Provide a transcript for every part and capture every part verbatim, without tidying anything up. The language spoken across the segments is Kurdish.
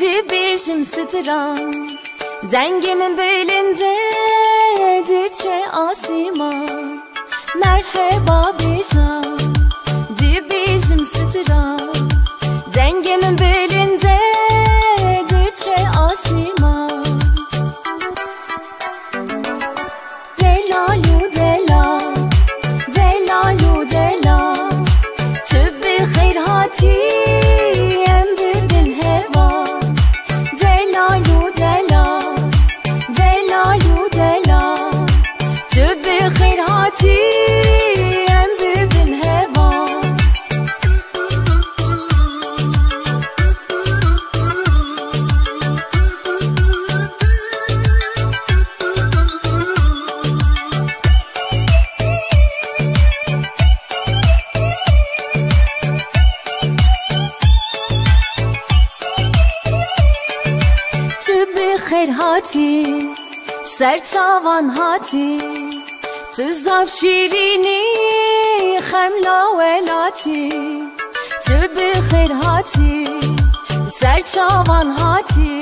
Dibêjim stran, dengê min bilind e, diçe asîman. Merheba bêjan, dibêjim stran, dengê min bilind e, diçe asîman. Delal û delal, delal û delal, tu bi xêr hatî, em bibin heval. Delal û delal, delal û delal, tu bi xêr hatî, em bibin heval. Tu bi xêr hatî, ser çavan hatî. Tu zaf şîrînî, xemla welatî. Tu bi xêr hatî, ser çavan hatî.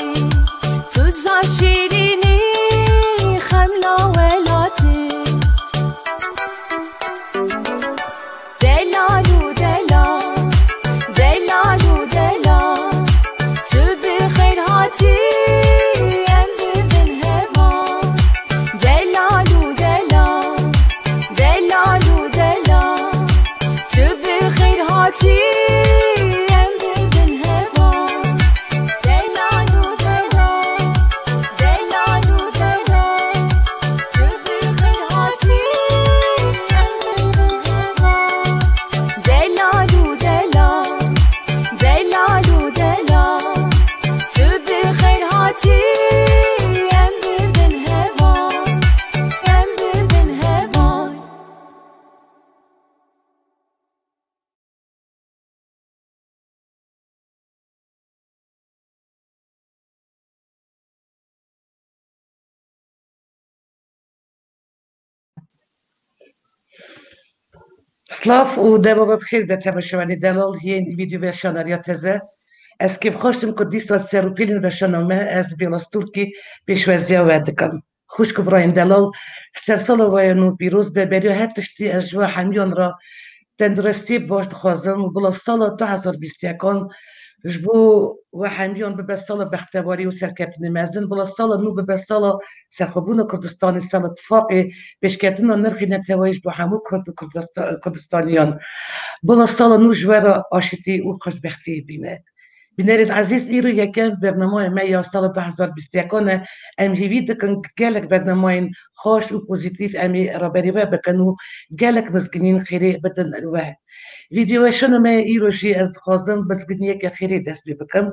Tu zaf şîrînî, xemla welatî. Delal û delal, delal û delal, tu bi xêr hatî, em bibin heval. Delal û delal, delal û delal, tu bi xêr hatî, em bibin heval. Delal û delal, delal û delal, tu bi xêr hatî, em bibin heval. Delal û delal, delal û delal, tu bi xêr hatî, em bibin heval, em bibin heval. Silav û dema we bi xêr be temaşevanê delal yên vîdyoweşana Riya Teze. Ez kêfxweş im ku dîsa ser û pêlên weşana me ez Bêla Stûrkî pêşwaziya we dikim. Xwişk û birayên delal, sersala we ya nû pîroz be. Beriya her tiştî ez ji we hemiyan re tenduristiyê baş dixwazim û bila sala du hezar bîst û yekan ji bo we hemiyan bibe sala bextewarî û serkeftinê mezin, bila sala nû bibe sala serxwebûna Kurdistanê, sala tifaqê, pêşketina nirxê neteweyî ji bo hemû Kurd û Kurdista-, Kurdistaniyan. Bila sala nû ji we re aşitî û xweşbextî bîne. Bînerên ezîz, îro yekem bernameyê me ya sala du hezar bîst û yekan e. Em hêvî dikin gelek bernamayên xweş û pozîtîf em ê raberî we bikin û gelek mizginîn xêrê bidin we. Vîdyoweşana me îro jî ez dixwazim mizginiyeke xêrê dest pê bikim.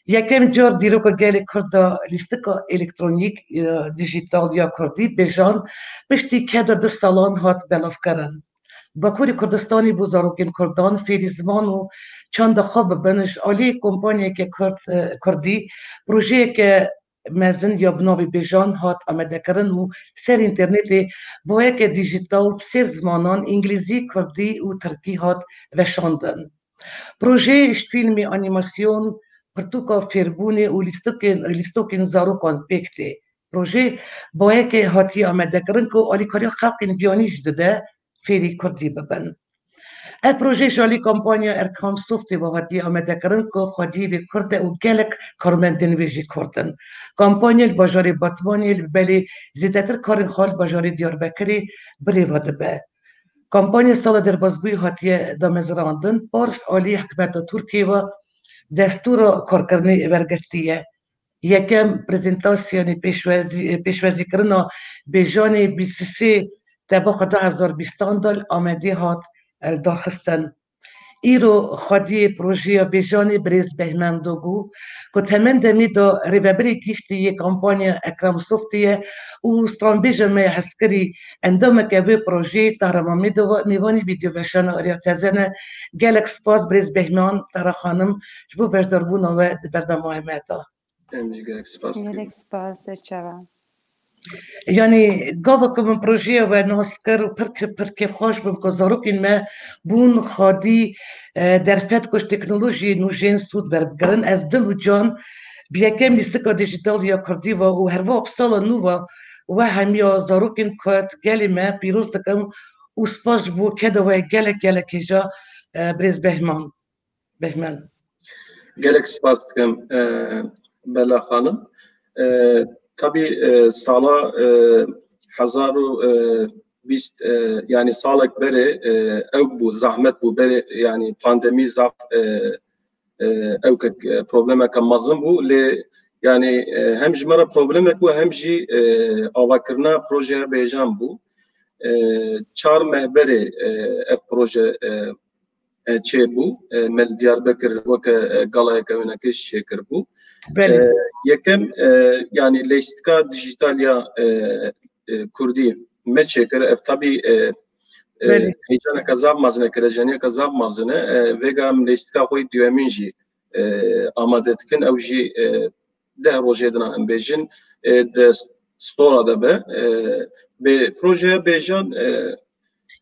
Yekem car dîroka gelê Kurd de lîstika elektronîk, e, dijîtal ya Kurdî, Bêjan, piştî keda du salan hat belavkirin. Bakurê Kurdistanê bo zarokên Kurdan fêrî ziman û çanda xwe bibin, ji alî kompanyeke Kurd, e, Kurdî projeyeke mezin ya bi navê Bêjan hat amadekirin û ser înternetê bi weke dijîtal bi sê zimanan, îngilîzî, kurdî û tirkî hat veşandin. Proje ji fîlmê, anîmasyon, pirtûka fêrbûnê û lîstokên, lîstokên zarokan pêk tê. Proje bi weke hatiye amadekirin ku alîkariya xelkên biyanî jî dide fêrî kurdî bibin. Ev proje ji alî kompanya Erkam Softê ve hatiye amadekirin ku xwediyê wê kurd e û gelek karmendên wê jî kurd in. Kampanya li bajarê Batmanê li belê zêdetir karên xwe li bajarê Diyarbekirê bi rê ve dibe. Kampanya sala derbasbûyî hatiye damezrandin, par ji alî hikûmeta Tirkiyê ve destûra karkirinê wergirtiye. Yekem prezentasyonê pêşwezî-, pêşwezîkirina Bêjanê bîst û sê Tebaxa du hezar bîstan de li Amedê hat, e, darxistin. Îro xwediyê projeya Bêjanê birêz Behmend Dogu, ku temen demê de rêvebirê giştî yê kampanya Ekrem Softî ye û stranbêja me hezkirî endameke vê projeyê Tahraman Mêdova mêvanî vîdyoveşana Riya Teze ne. Gelek spas birêz Behman Tahra xanim ji bo beşdarbûna we di bernameyê me de. Em jî gelek spas dikin. Gelek spas, serçava. Yanî gava ku min projeya we nas kir û pir ke-, pir kêfxweş bûm ku zarokên me bûn xwedî, e, derfet ku ji teknolojiyê nû jên sûd werbigirin. Ez dil û can bi yekem lîstika dijîtal ya Kurdî ve û herwiha bi sala nû ve we hemiya zarokên Kurd gelê me pîroz dikim û spas ji bo keda we gelek gelek hêja, e, birêz Behman. Behmen. Gelek spas dikim, e, Bela Xanim. E, tabî, e, sala, e, hezar û bîst, e, yanî salek berê, e, ewk bû, zahmet bû, berê, yanî pandemî zaf, e, e, ewkek, e, problemeke mezin bû, lê yanî, e, hem ji me re problemek bû, hem jî, e, avakirina projeya Bêjan bû. E, çar meh berê, e, ev proje, e, e, çêbû. E, me li Diyarbekir weke, e, galayeke wênekê jî çêkiribû. Belê. E, yekem, e, yanî lêstika dijîtal ya, e, e, Kurdî me çêkir. Ev tabî, e, e, Belê. Heyecaneke zaf mezin e, kireceniyeke zaf mezin e. E, vêga em lêstika xwe yê duyemîn jî, e, amade dikin. Ew jî, e, deh rojê dina em bêjin, e, di stora de be. E, bê, projeya Bêjan, e,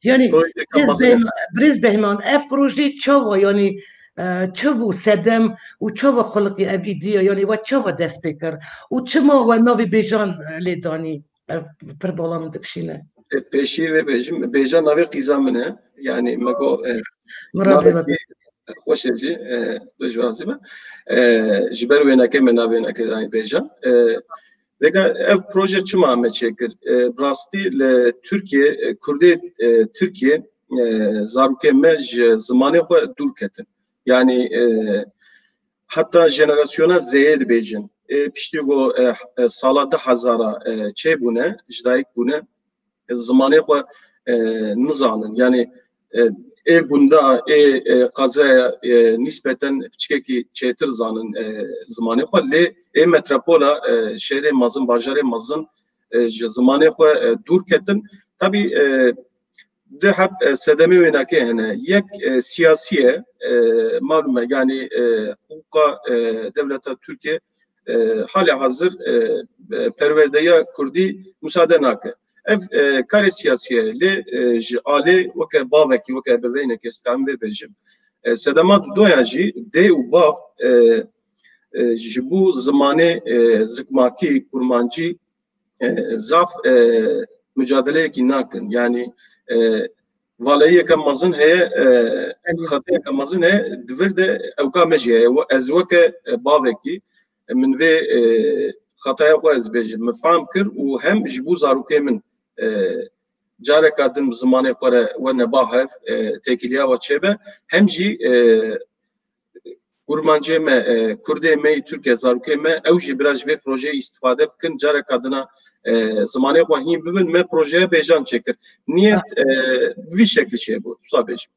Yanî, projeyeke birêz mezin e. Behm-, birêz Behman, ev proje çawa, yanî, e, çi bû sedem û çawa xuliqî ev îdiya, yanî we çawa dest pê kir? Û çima we navê Bêjan, e, lê danî? Ev pir bala min dikişîne. E, pêşî vê bêjim, Bêjan navê qîza min e. Yanî, me got, e, Min razî be. Navekî xweş e jî, e, tu ji razî be. E, ji ber wênekê me navê wênekê danî Bêjan. E, vêga ev proje çima me çêkir? E, bi rastî li Tirkiye, e, Kurdê, e, Tirkiye, e, zarokê me ji zimanê xwe dûr ketin. Yanî, e, heta jenerasyona Z'yê dibêjin. E, piştî ku, e, e, sala du hezara, e, çêbûne, ji dayik bûne, e, zimanê xwe, e, nizanin. Yanî, e, ê gunda, ê, e, qezaya, e, nîsbeten piçkekî çêtir zanin, e, zimanê xwe. Lê ê metropola, e, şêrê mezin, bajarê mezin, e, ji zimanê xwe, e, dûr ketin. Tabî, e, du heb, e, sedemê wênakê hene. Yek, e, siyasî ye, e, malûm e, yanî, e, hiqûqa, e, dewleta Tirkiye, e, halê hazir, e, e, perwerdeya Kurdî musade nake. Ev, e, karê siyasî ye, lê, e, ji alê weke bavekî, weke ebeveynekê, ez dikarim vê bêjim. E, sedema dudoyan jî dê û bav, e, e, ji bo zimanê, e, zikmakî, kurmancî, e, zaf, e, mucadeleyekî nakin. Yanî, e, valeyiyeke mezin heye, e, xetayeke mezin heye, di vir de ewka me jî heye. We-, ez weke, e, bavekî, e, min vê, e, xetaya xwe ez bêjim, min fehm kir û hem ji bo zarokê min, e, careka din bi zimanê xwe re we neba hev, e, têkiliya we çêbe, hem jî, e, kurmancê me, e, kurdê me yî Tirkiye, zarokê me, ew jî biraz ji vê projeyê îstifade bikin, careka dina, e, zimanê xwe hîn bibin, me projeya Bêjan çêkir. Niyet, e, bi vî şeklî çêbû, wisa bêjim.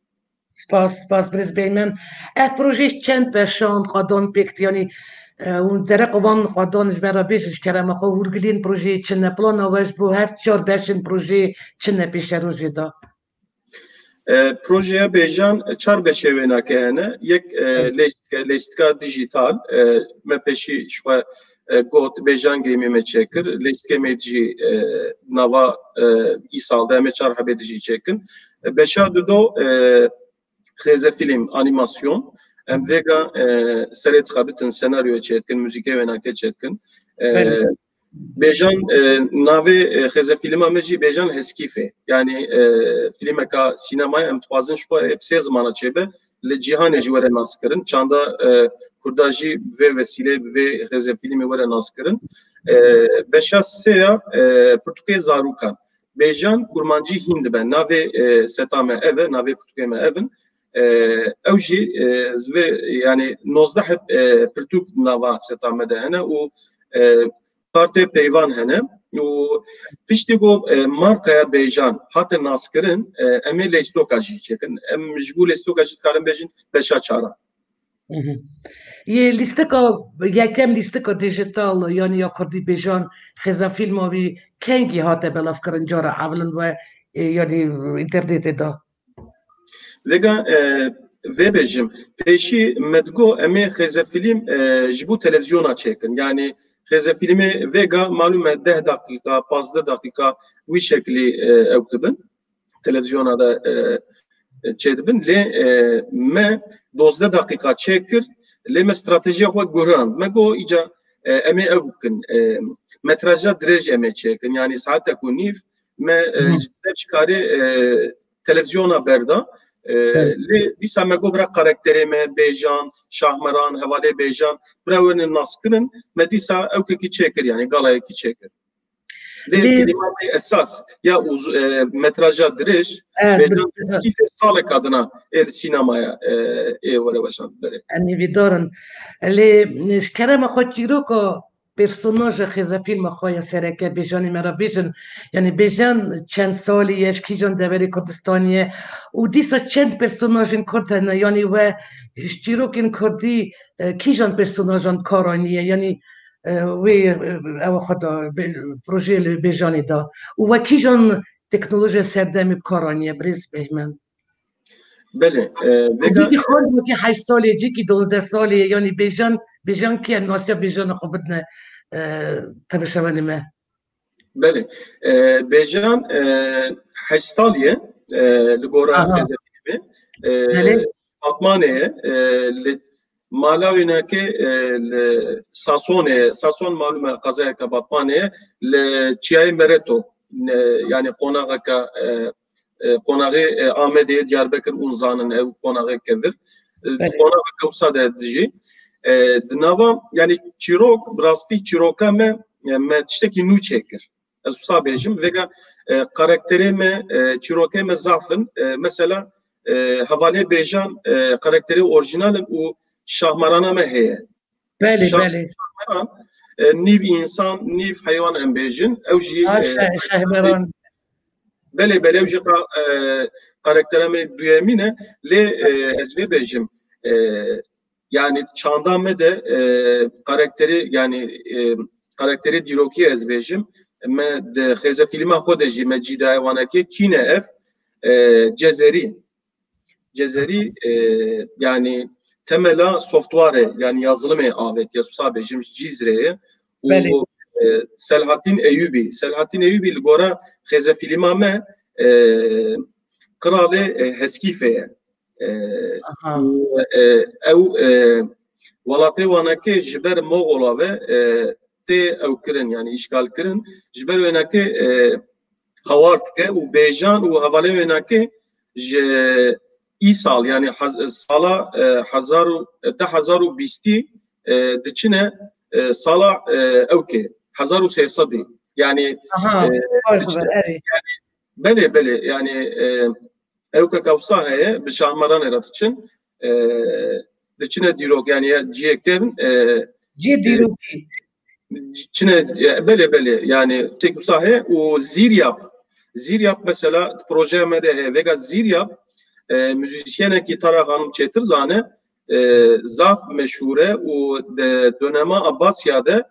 Spas, spas, birêz Beymen. Ev proje çend beşan, qadan pêk, yanî, e, hûn dereqa wan qadan ji me re bêjin, ji kerema xwe, hûrgiliyên projeyê çi ne, plana we ji bo her çar beşên projeyê çi ne pêşerojê de? E, projeya Bêjan, e, çar beşê wênake hene. Yek, e, Evet. lêstika, lêstika dijîtal, e, me pêşî ji xwe, e, got, Bêjan Gamî me çêkir. Lêstikê me dijî, e, nava, e, îsal de em ê çar hebê dijî çêkin. E, beşa dudo, e, xêzefîlm, anîmasyon. Em vêga, e, serê dixebitin, senaryoyê çêdikin, muzîkê wênake çêdikin. E, Belê. Bêjan, e, navê, e, xêzefîlma me jî Bêjan Heskîfê. Yanî, e, fîlmeka sînemayê em dixwazin ji xwe, e, bi sê zimana çêbe, li cîhanê jî were naskirin. Çanda, e, Kurda jî bi vê wesîleyê, bi vê xêzefîlmê were naskirin. E, beşa sê ya, e, pirtûkê zarokan. Bêjan kurmancî hîn dibe. Navê, e, seta me ev e, navê pirtûkê me ev in. E, ew jî, e, ez vê, yanî nozdeh heb, e, pirtûk nava seta me de hene û, e, kartê peyvan hene û piştî ku, e, markaya Bêjan hate naskirin, e, em ê leystoka jî çêkin. Em ji bo leystoka jî dikarin bêjin beşa çar a. Mhm. Yê lîstika, yekem lîstika dijîtal, yanî ya Kurdî Bêjan, xêzefîlma wî kengî hate belavkirin cara ewilin we, e, yanî înternetê de? Vêga, e, vê bêjim, pêşî me digot em ê xêzefîlm, e, ji bo televîzyona çêkin. Yanî Xêzefîlmê vêga malûm e deh deqîqa, pazdeh deqîqa wî şekilî, e, ew dibin. Televîzyona de, e, e, çêdibin. Lê, e, me dozdeh deqîqa çêkir, lê me stratejiya xwe guherand. Me got, îca, e, em ê ew bikin. E, metraja dirêj em ê çêkin. Yanî saetek û nîv me, e, Hı hı. ji dev ji karê, e, televîzyona berda. E, Evet. Lê dîsa me got bira karakterê me, Bêjan, Şahmeran, hevalê Bêjan, bira wêne naskirin, me dîsa ewkekî çêkir, yanî galayekî çêkir. Lê Lê fîlma me esas ya uz-, e, metraja dirêj, Evet, Bêjan bir- Eskîfê salek adina ê li sînemaya, e, ê were weşan berê. Em hêvîdar in. Lê ji kerema xwe çîroka personaja xêzefîlma xwe ya sereke Bêjanê me re bêjin. Yanî Bêjan çend salî ye, ji kîjan deverê Kurdistanî ye û dîsa çend personajên Kurd hene, yanî we ji çîrokên Kurdî, e, kîjan personajan bi kar aniye? Yanî, e, wê, e, ewa xwe da, be-, projeyê li Bêjanê da. Û we kîjan teknolojiya serdemê bi kar aniye, birêz Behmen? Belê, e, vêga Cîkî xwend wekî heşt salê, cîkî dozdeh salê, yanî Bêjan, Bêjan kî em nasiya Bêjana xwe bidine, e, temaşevanê me. Belê. E, Bêjan, e, heşt salî ye, e, li gora Aha. Xêzefîlmê. E, Belê. Batmanê ye, e, li mala wênakê, e, li Sasonê ye. Sason malûm e qezayeke Batmanê ye. Li Çiyayê Mereto, ne, yanî qonaxeke, e, e, qonaxê, e, Amedê, Diyarbekir ûn zanin ew qonaxeke vir. E, Belê. Qonaxeke wisa de dijî. E, di nava, yanî çîrok, bi rastî çîroka me, e, me tiştekî nû çêkir. Ez wisa bêjim, vêga, e, karakterê me, e, çîrokê me zaf in. E, mesela, e, hevalê Bêjan, e, karakterê orjînal in û Şahmerana me heye. Belê, Şah-, belê. Şahmeran, e, nîv însan, nîv heywan em bêjin. Ew jî, Ha, e, Şah-, Şahmeran. Belê, belê, ew jî qa-, e, karaktera me duyemîn e. Lê, e, ez vê bêjim. E, yanî çanda me de, e, karakterê, yanî, e, karakterê dîrokî ez bêjim. Me di xêzefîlma xwe de jî me cî daye wanekê. Kî ne ev? E, Cezerî. Cezerî, e, yanî temela software, yanî yazılımê avêtiye, wisa bêjim, ji Cizrê ye. Û, Belê. E, Selahattîn Eyûbî. Selahattîn Eyûbî li gora xêzefîlma me, e, qiralê, e, Heskîfê ye. E, Aha. Û, e, ew, e, welatê wanekê ji ber Moxola ve, e, tê ew kirin, yanî îşgal kirin. Ji ber wênekê, e, hawar dike û Bêjan û hevalê wênekê ji îsal, yanî hez-, sala, e, hezar û, du hezar û bîstî, e, diçine, e, sala, e, ewkê, hezar û sê sedî. Yanî, Aha, e, baş diçine, dibe, erê. Yanî, belê, belê, yanî, e, ewkeke wisa heye, bi Şahmeranê re diçin, e, diçine dîrok, yanî ya ciyê kevn, e, Ciyê e, dîrokî. Çine, e, belê, belê, yanî têk wisa heye û Zîryap. Zîryap mesela di projeya me de heye. Vêga Zîryap, e, muzîsyenekî Tara Xanim çêtir zane, e, zaf meşhûr e û di dönema Abbasiya de,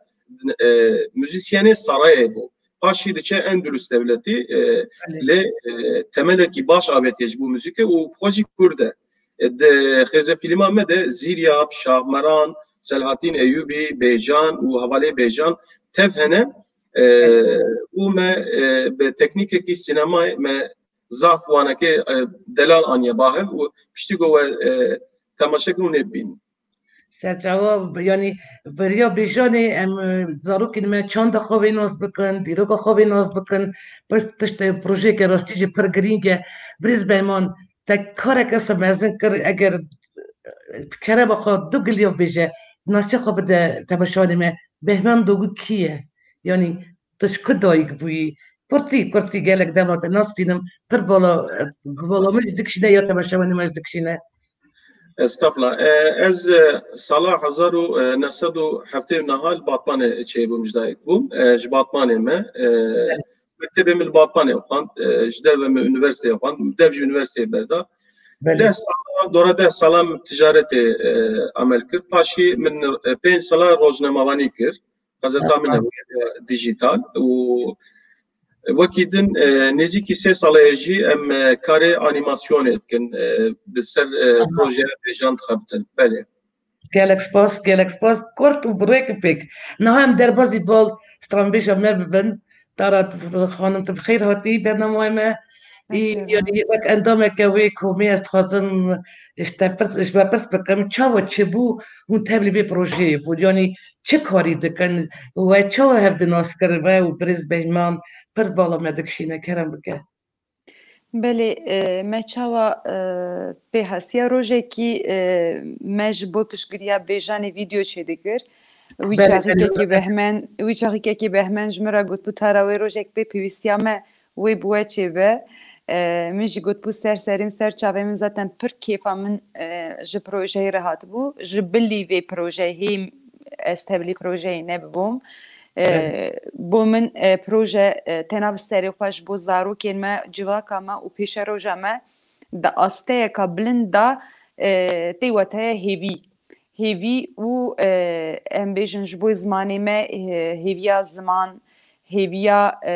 e, muzîsyenê sarayê bû. Paşî diçe Endulus dewletî, e, Belê. Lê, e, temelekî baş avêtiye ji bo muzîkê û xwe jî Kurd e. E, di xêzefîlma me de Zîryab, Şahmeran, Selahattîn Eyûbî, Bêjan û hevalê Bêjan tev hene. E, Evet. Û me, e, bi teknîkekî sînemayê me zaf wanekê, e, delal aniye bahev û piştî ku we, e, temaşe kirin û nê bibînin. Serçawa, yanî beriya Bêjanê em, e, zarokên me çanda xwe vê nas bikin, dîroka xwe vê nas bikin, pir tişt e, projeyeke rastî jî pir girîng e. Birêz Behman, te kareke wisa mezin kir, eger, e, kerema xwe du giliya bêje, nasiya xwe bide temaşevanê me, Behman Dogû kî ye? Yanî tu ji ku dayik bûyî? Kurtî, kurtî gelek dema te nastînim, pir bala, e, bi bala min jî dikişîne ya temaşevanê me jî dikişîne. Estexfirullah. E, ez, e, sala hezar û neh sed û heftê û neh li Batmanê çêbûm, ji dayik bûm. E, ji Batmanê me. E, Evet. Mektebê min li Batmanê xwend. E, ji derve me unîversîteyê xwend. Dev jî unîversîteyê berda. Belê. Deh sala, dora deh sala min ticaretê, e, amel kir. Paşî min, e, pênc sala rojnamevanî kir. Gazeta min Aha. Hebûye dijîtal û wekî din, e, nêzîkî sê sala ye jî em, e, karê anîmasyonê dikin, e, bi ser, e, Aha. Projeya Bêjan dixebitin. Belê. Gelek spas, gelek spas. Kurt û bi rêk û pêk. Niha em derbazî bal stranbêja me bibin. Tara, tu, xanim, tu bi xêr hatî bernameyê me. Î, yanî wek endameke wê komê ez dixwazim ji te pirs, ji me pirs bikim, çawa çi bû hûn tevlî vê projeyê bûn? Yanî çi karî dikin? We çawa hev di nas kiribe û birêz Behman pir bala me dikişîne, kerem bike. Belê, e, me çawa, e, pê hesiya rojekî, e, me ji bo piştgiriya bêjanê vîdeo çêdikir. Wî Belê, çaxî belê, kekê belê. Behmen, wî çaxî kekê Behmen ji min re gotbû, Tara, wê rojek pê pêwîstiya me wê bi we çêbe. E, min jî gotbû, ser serê min, ser çavê min, zaten pir kêfa min, e, ji projeyê re hatibû. Ji bilî vê projeyê hê ez tevlî projeyê nebibûm. E, Evet. Bo min, e, proje, e, tena bi serê xwe ji bo zarokên me, civaka me û pêşeroja me di asteyeka bilind de, e, tê wateya hêvî. Hêvî û, e, em bêjin ji bo zimanê me, e, hêviya ziman, hêviya, e,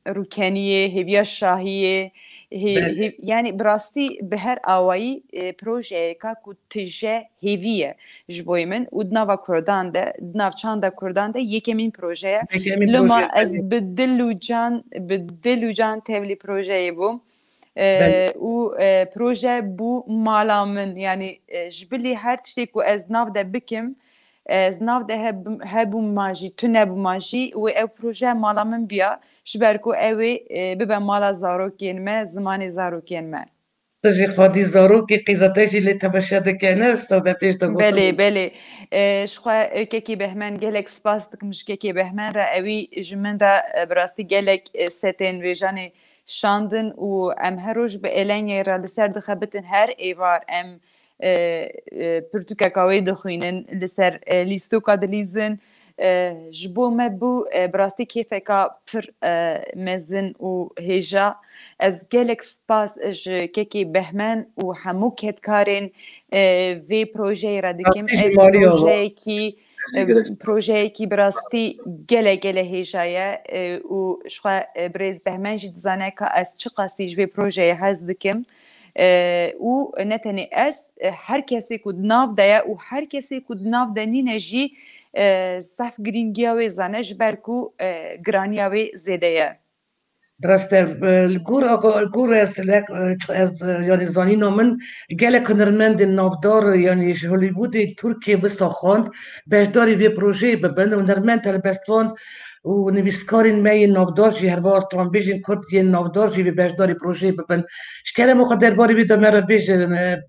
rûkeniyê, hêviya şahiyê, hê-, Belê. hê-, yanî bi rastî bi her awayî, e, projeyeka ku tije hêvî ye ji boyê min û di nava Kurdan de, di navçanda Kurdan de yekemîn proje ye. Yekemîn Loma proje, ez belê. bi dil û can, bi dil û can tevlî projeyê bûm. E, Belê. û, e, proje bû mala min, yanî, e, ji bilî her tiştê ku ez nav de bikim, ez nav de heb-, hebûm ma jî, tu nebûma jî, wê ew proje mala min biya, ji ber ku ew ê, e, bibe mala zarokên me, zimanê zarokên me. Tu jî xwedî zarokê, qîza te jî lê temaşe dike, ne wisa be pêş de gotin. Belê, belê. E, ji xwe, e, kekê Behmen gelek spas dikim ji kekê Behmen re, ewî ji min re, e, bi rastî gelek, e, setên wêjanê şandin û em her roj bi Êlenyayê re li ser dixebitin, her êvar em e, e, pirtûkeka wê dixwînin, li ser, e, lîstoka dilîzin. E, ji bo me bû, e, bi rastî kêfeka pir, e, mezin û hêja. Ez gelek spas ji kekê Behmen û hemû kedkarên, e, vê projeyê re dikim. Rastî Ev hêmalî ya projeyekî, Rastî e, gerek spas. projeyekî bi rastî gelek gelek hêja ye, e, û ji xwe, e, birêz Behmen jî dizane ka ez çiqasî ji vê projeyê hez dikim. E, û ne tenê ez, e, her kesê ku di nav de ye û her kesê ku di nav de nîne jî, e, zehf girîngiya wê zane, ji ber ku, e, giraniya wê zêde ye. Bi rast e, e, li gor, li gor ez, e, ez, e, yanî zanîna min gelek hunermendên navdar, yanî ji Hollywoodê Tirkiyê wisa xwend beşdarî vê projeyê bibin. Hunermend helbestvan û nivîskarên me yên navdar jî, herwiha stranbêjên kurd yên navdar jî vê beşdarî projeyê bibin. Ji kerema xwe derbarê wê de me re bêje, e,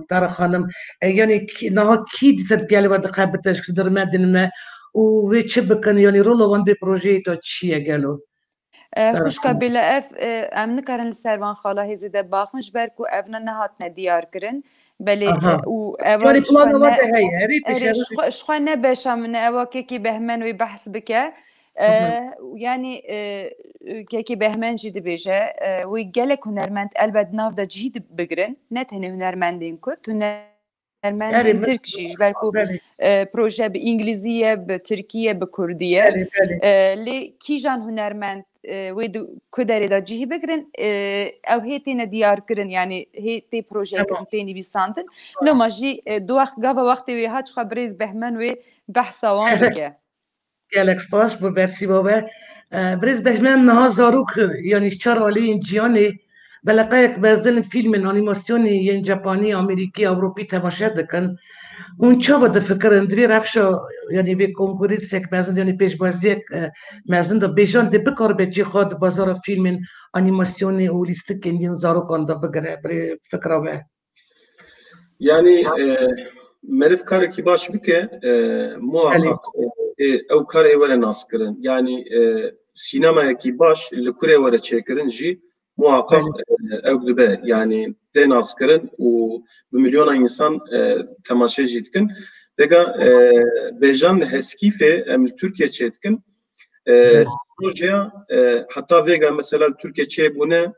Tara xanim, e, yanî kî, niha kî di ser gel we dixebite ji hunermendên me û wê çi bikin, yanî rola wan vê projeyê de çi ye gelo? E, Tara xwişka xanim. Bêle, ev, e, em nikarin li ser van xala hêzê de baxin, ji ber ku ev ne nehatine diyar kirin. Belê, Aha. e, û ev Yanî ji xwe plana we ne, de heye, herî erê, pêşerojê. ji xwe, ji xwe ne beşa min e, ewa kekê Behmen wê behs bike. E, Hı hı. yanî, e, kekê Behmen jî dibêje, e, wê gelek hunermend elbet nav de cihî di-, bigirin. Ne tenê hunermendên Kurd, hunermendên Erê, min Tirk jî, ji ber ku, Belê. e, proje bi îngilîzî ye, bi tirkî ye, bi kurdî ye. Belê, belê. E, lê kîjan hunermend, e, wê di ku derê de cihî bigirin, e, ew hê têne diyar kirin, yanî hê tê proje Tamam. kirin, tê nivîsandin. Tamam. Loma jî, e, di wext, gava wextê wê hat, ji xwe birêz Behmen wê behsa wan bike. Gelek spas bo bersîva we. E, birêz Behmen, niha zarok, yanî ji çar aliyên cîhanê beleqeyek mezin fîlmên anîmasyonê yên Cepanî, Amerîkî, Ewropî temaşe dikin. Hûn çawa difikirin? Di vê rewşa, yanî vê konkurênsek mezin, yanî pêşbaziyek, e, mezin de bêjan dê bikaribe cî xwe di bazara fîlmên anîmasyonê û lîstikên yên zarokan de bigire, birê fikra we? Yanî, e, meriv karekî baş bike, e, muhakkak, Belê. e, ew kar ê were naskirin. Yanî, e, sînemayekî baş li kurê were çêkirin jî muhakkak, Belê. e, ew dibe. Yanî tê naskirin û bi milyona însan, e, temaşe jî dikin. Vêga, e, bêjan li Heskîfê em li Tirkiye çêdikin. E, Belê. projeya, e, heta vêga mesela li Tirkiye çêbûne,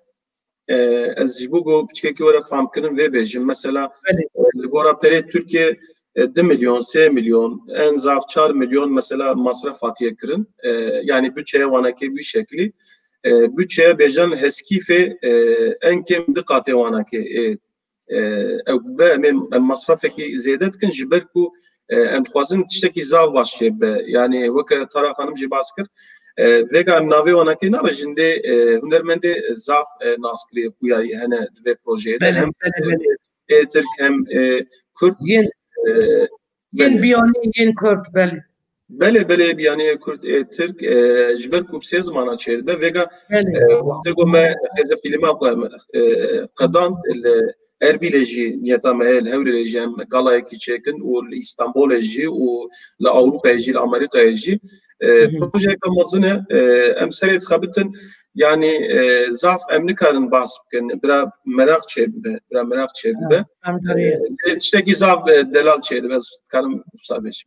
e, ez ji bo ku piçkekî were famkirin vê bêjim. Mesela, Belê. e, li gora perê Tirkiye, e, du milyon, sê milyon, en zaf çar milyon mesela masraf hatiye kirin. E, yanî bütçeye wanekê wî şeklî. E, bütçeye bêjan Heskîfê, e, en kêm du qatê wanekê, e, e, ew be, em ê, em masrafekî zêde dikin, ji ber ku E, em dixwazin tiştekî zaf baş çêbibe. Yani weke Tara Xanim jî bas kir, e, vêga em navê wan nekê nabêjin lê, e, hunermendê zaf, e, naskirî xuya hene di vê projeyê de. Belê, Hem belê, belê. Ê Tirk hem, e, Kurd. Yên, E, yên belê. Biyanî, yên Kurd, belê. Belê, belê, biyanî Kurd, e, Tirk, e, ji ber ku bi sê zimana çêdibe. Vêga, Belê. e, wextê ku me xêze fîlma xwe, e, qedand, li Erbîlê jî niyeta me heye, li Hewlêrê jî em galayekî çêkin û li Îstanbulê jî û li Ewropayê jî, li Amerîkayê jî. E, Hı hı. Projeyeke mezin e, e, em serê dixebitin, yani, e, zaf em nikarin bahs bikin, bira meraq çêbibe, bira meraq çêbibe. Ha, em E, darî. lê tiştekî zaf, e, delal çêdibe, dikarim wisa bêjim.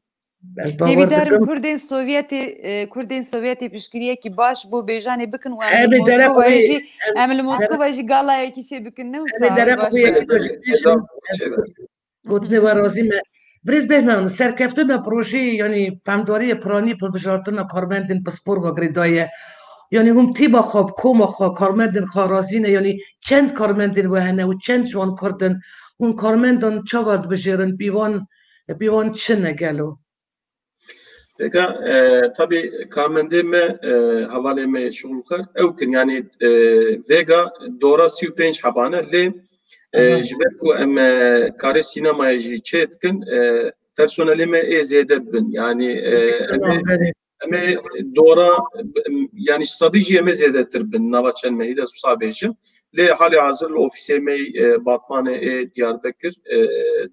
Ez bawer Hêvîdarim dikim. Kurdên Sovyetê, e, Kurdên Sovyetê piştgiriyekî baş bo bêjanê bikin û em Em li ê derek Moskova wê, jî, em em li derek Moskova jî galayekî çê bikin, ne em ê wisa? derek Baş wê be. Yekî Belê, belê, tiştê ez zaf em, çêbibe. Gotinê we razî me. Birêz Behman, serkeftina projeyê, yanî fehmdariyê piranî hilbijartina karmendên pispor ve girêdayî ye. Yanî hûn tîma xwe, bi koma xwe, karmendên xwe razî ne, yanî çend karmendên we hene û çend ji wan Kurd in? Hûn karmendan çawa dibijêrin? Pîvan, pîvan çi ne gelo? Vêga, e, tabî karmendê me, e, hevalê me şixulkar, ew kin, yani, e, vêga dora sî û pênc hebane, lê, e, Aha. ji ber ku em, e, karê sînemayê jî çê dikin, e, personelê me ê zêde bibin. Yani, e, em ê, Tamam, belê. em ê dora, em, yani sedî jî em ê zêdetir bin, nava çend mehî de wisa bêjim. Lê halê hazir li ofîsê me, e, Batmanê ê Diyarbekir, e,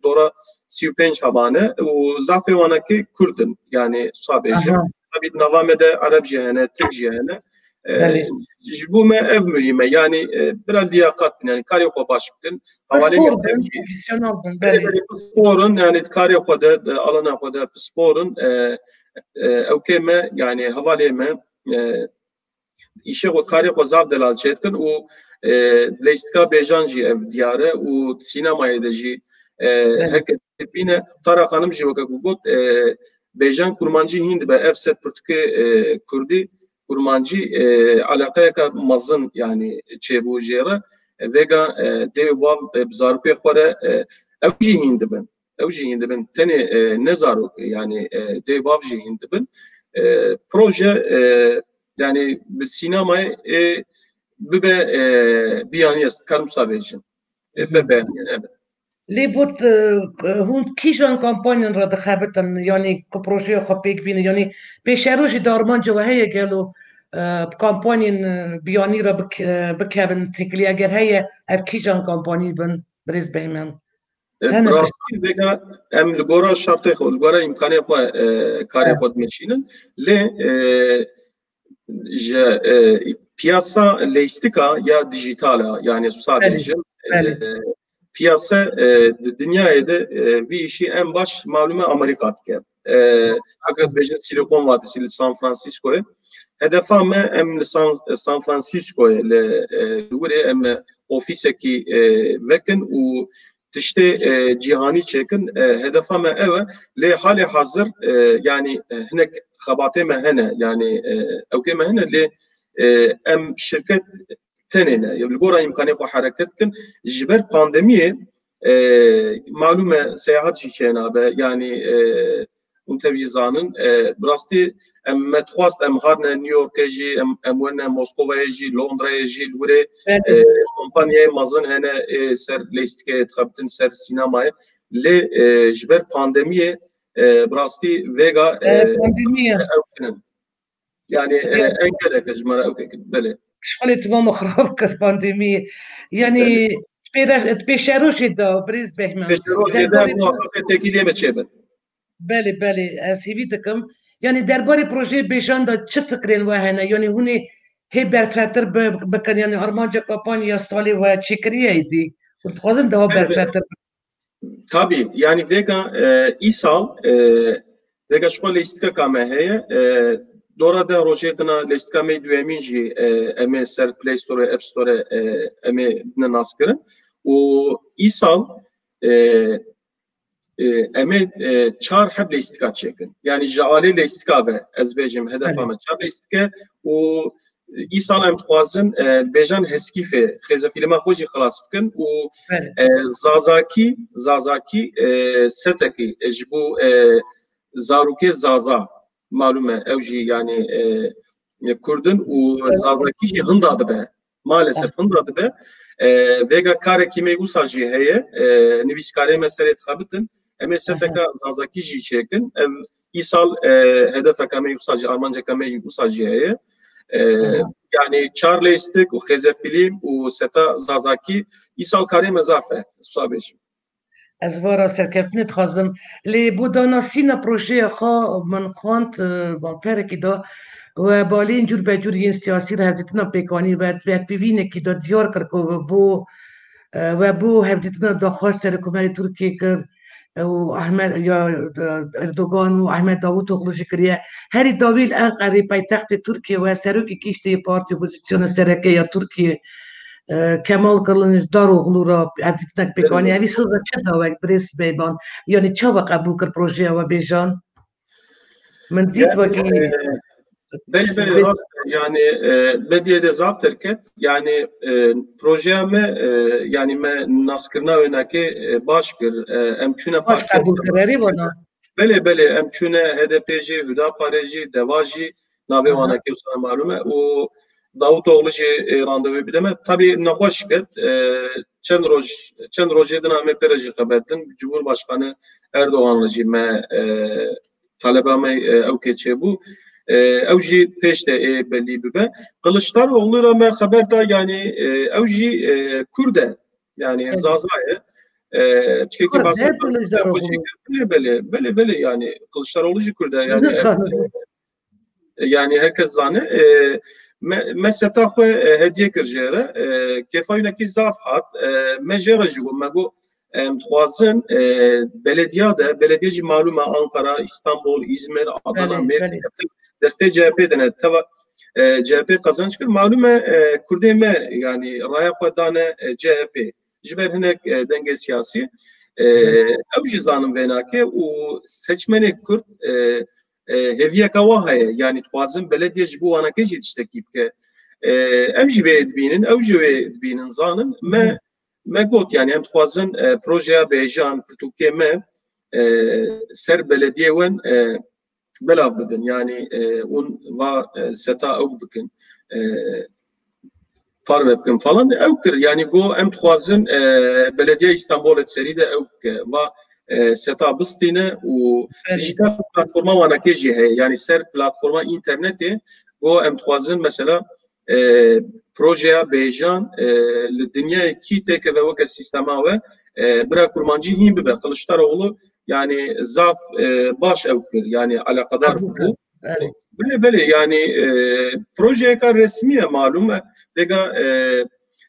dora sî û pênc hebane û zafê wanekî Kurd in, yani wisa bêjim. Aha. Tabî di nava me de Ereb jî hene, Tirk jî hene. E, Belê. Ji bo me ev muhîm e, yani, e, bira liyaqat bin, yani karê xwe baş bikin. Hevalê Pispor me bin, Tirk jî. Profesyonel bin, Belê, belê. belê, pispor in, yani di karê xwe de, di alana xwe de pispor in. E, e, ewkê me, yani hevalê me, e, îşê xwe, karê xwe zaf delal çêdikin û, e, leyistika bêjan jî ev diyar e û di sînemayê de jî, e, Evet. her kes dibîne. Tara Xanim jî weke ku got, e, bêjan kurmancî hîn dibe, ev ser pirtûkê, e, kurdî, kurmancî, e, eleqeyeke mezin, yani çêbû jê re. E, vêga, e, dê û bav, e, bi zarokê xwe re, e, ew jî hîn dibin. Ew jî hîn dibin. Tenê, e, ne zarok, yani, e, dê bav jî hîn dibin. E, proje, e, yani bi sînemayê, e, bibe, e, biyanî, ez dikarim wisa bêjim. E, Hı hı. Bibe, yani, evet. Lê bot, e, hûn kîjan kampanyan re dixebitin, yanî ku projeyê xwe pêk bînin, yanî pêşerojî de armanca we heye gelo, e, bi kampanyên, e, biyanî re bik-, e, bikevin têkilî? Eger heye, ev kîjan kampanî bin, birêz Behman? E, Hene bi rastî vêga em li gora şertê xwe, li gora îmkanê xwe, e, karê Evet. xwe dimeşînin. Lê, e, ji, e, piyasa leyîstika ya dijîtal a, yani wisa Belê, bêjim, e, belê. Piyasa, e, di dinyayê de, e, vî îşî en baş malûm e Amerîka dike. E, Weke dibêjin Silicon Vadisi li San Franciscoyê. Hedefa me em li San, San Franciscoyê li, e, li wirê em ofîsekî, e, vekin û tiştê, e, cîhanî çêkin. E, hedefa me ew e. Lê halê hazir, e, yani, e, hinek xebatê me hene, yani, e, ewkê me hene, lê, e, em şirket tenê ne. Li gora îmkanê xwe hereket dikin. Ji ber pandemiyê, e, malûm e seyahat jî çênabe. Yani, e, hûn tev jî zanin, e, bi rastî em me dixwast em harine New Yorkê jî, em, em werine Moskovayê jî, Londrayê jî, li wirê, Belê. e, kompanyayê mezin hene, ê ser leyîstikê dixebitin ser sînemayê. Lê, e, ji ber pandemiyê, e, bi rastî vêga, E, e, pandemiye. ew kirin. Yani, e, Ya. engeleke ji me re ew kirin. Belê. Şixulê tivama xirab kir pandemiyê. Yani, Belê. pêre-, pêşerojê de, birêz Behman. Pêşerojê de Derbarê muhakkak têkiliyê me çêbin. Belê, belê, ez hêvî dikim. Yanî derbarê projeyê bêjan de çi fikrên we hene? Yanî hûn ê hê berfirehtir bi-, bikin, yanî armanca kampanya salê we çêkiriye êdî? Hûn dixwazin daha Belê. berfirehtir bikin? Tabî, yanî vêga, e, îsal, e, vêga ji xwe leyîstikeka me heye. E, dora deh rojê dina leyîstika me duyemîn jî, e, em ê ser Play Store û App Store, e, em ê bine naskirin. Û îsal, e, e, em ê, e, çar heb leyîstika çêkin. Yanî ji alê leyîstika ve ez bêjim hedefa Belê. me çar leyîstike û Îsal em dixwazin, e, bêjan Heskîfê xêzefîlê me xwe jî xilas bikin û, Belê. e, Zazakî, Zazakî, e, setekî, e, ji bo, e, zarokê Zaza, malûm e, ew jî, yanî, e, e, Kurd in û Evet. Zazakî jî hinda dibe. Maalesef hinda dibe. E, vêga karekî me wisa jî heye. E, nivîskarê me serê dixebitin. Em ê seteka Zazakî jî çêkin. Ev îsal, e, hedefeka me wisa jî, armanceka me jî wisa jî heye. E, Yanî çar lêstik û xêzefîlî û seta Zazakî îsal karê me zaf e. Wisa bêjim. Ez vara serkeftinê dixwazim. Lê bo danasîna projeya xwe min xwend, e, balperekî da we balên cûr be cûr yên siyasî re hevdîtina pêkanî we, we pêvînekî da diyar kir ku bo, e, we bo hevdîtina daxwaz Serokkomarê Tirkiyê kir, e, û Ahmet, ya, e, Erdogan û Ahmet Davutoglu jî kiriye. Herî dawî li Enqerê paytextê Tirkiyê we serokê giştî yê partî opozîsyona sereke ya Tirkiyê, e, Kemal Kılıçdaroğlu re hevdîtinek pêk anî. Belê. Evî siz ve çi dawek birêz Beyban? Yanî çawa qebûl kir projeya we bêjan? Min dît Yani, wekî e, belê, belê, rast e. Yani, e, medyayê de zaf derket. Yani, e, projeya me, e, yani me naskirina wênakê, e, baş kir. E, em çûne Baş parkê qebûl kir, erê vana? Belê, belê, em çûne H D P jî, Hudaparê jî, Deva jî, navê Aha. wana kê wisa malûm e. Û Davutoglu jî, e, randevu bide me. Tabî nexweş ket. E, çend roj, çend rojê din em ê pê re jî xeber din. Cumhurbaşkanı Erdogan'la jî me, e, taleba me, e, ew kê çêbû. E, ew jî pêş de ê belî bibe. Kılıçdaroğlu ra me xeber da, yani, e, ew jî, e, Kurd e. Yani Evet. Zaza ye. E, çikekî Kurd bahset e, Kılıçdaroğlu. Belê, belê, belê, belê, yani Kılıçdaroğlu jî Kurd e. Yani, Zaza. e, yani herkes zane. E, me, me seta xwe, e, hediye kir jê re. E, kêfa wînekî zaf hat. E, me jê re jî got, me got, em dixwazin, e, belediya de, belediye jî malûm e, Ankara, İstanbul, İzmir, Adana, Belê, Mersin, belê. Destê C H P de ne, teva, e, C H P qazanç kir. Malûm e, e, Kurdê me, yani raya xwe dane, e, C H P. Ji ber hinek, e, dengê siyasî. E, Belê. Ew jî zanin vê nake û seçmenê Kurd, e, e, hêviyeka wa heye. Yani dixwazin belediye ji bo wanakê jî tiştekî bike. E, em jî vê dibînin, ew jî wê dibînin, zanin. Me, Hı. me got, yani em dixwazin, e, projeya bêjan, pirtûkê me, e, ser belediye wen, e, belav bibin. Yani, e, hûn va, e, seta ew bikin. E, parve bikin falan. Ew kir. Yani go em dixwazin, e, Belediye İstanbul et serî de ew ke va, e, seta bistîne û Belê. Dijital platforma wanakê jî heye. Yani ser platforma internetê go em dixwazin mesela, e, projeya bêjan, e, li dinyayê kî têkeve weke sîstema we, e, bira kurmancî hîn bibe. Kılıçdaroğlu yani zaf, e, baş ew kir. Yani alakadar Qebûl bû. kir. Belê. Belê, belê, yani, e, projeyeka resmî ye, malûm e. Vêga, e,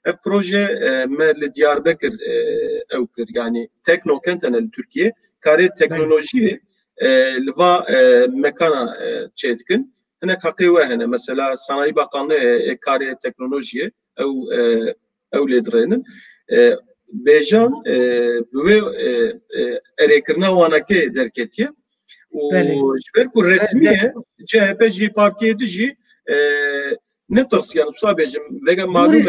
ev proje, e, me li Diyarbekir, e, ew kir. Yani Teknokent hene li Tirkiye. Karê Belê. Teknolojiyê, e, li va, e, mekana, e, çêdikin. Hinek heqê we hene. Mesela Sanayi Bakanlığı, e, e, karê teknolojiyê. Ew, e, ew lê dirênin. E, bêjan, e, bi wê, e, e, erêkirina wanakê derketiye. Û Belê. Ji ber ku resmî ye, C H P jî partiyê din jî, e, netirs, yani wisa bêjim, vege malûm e,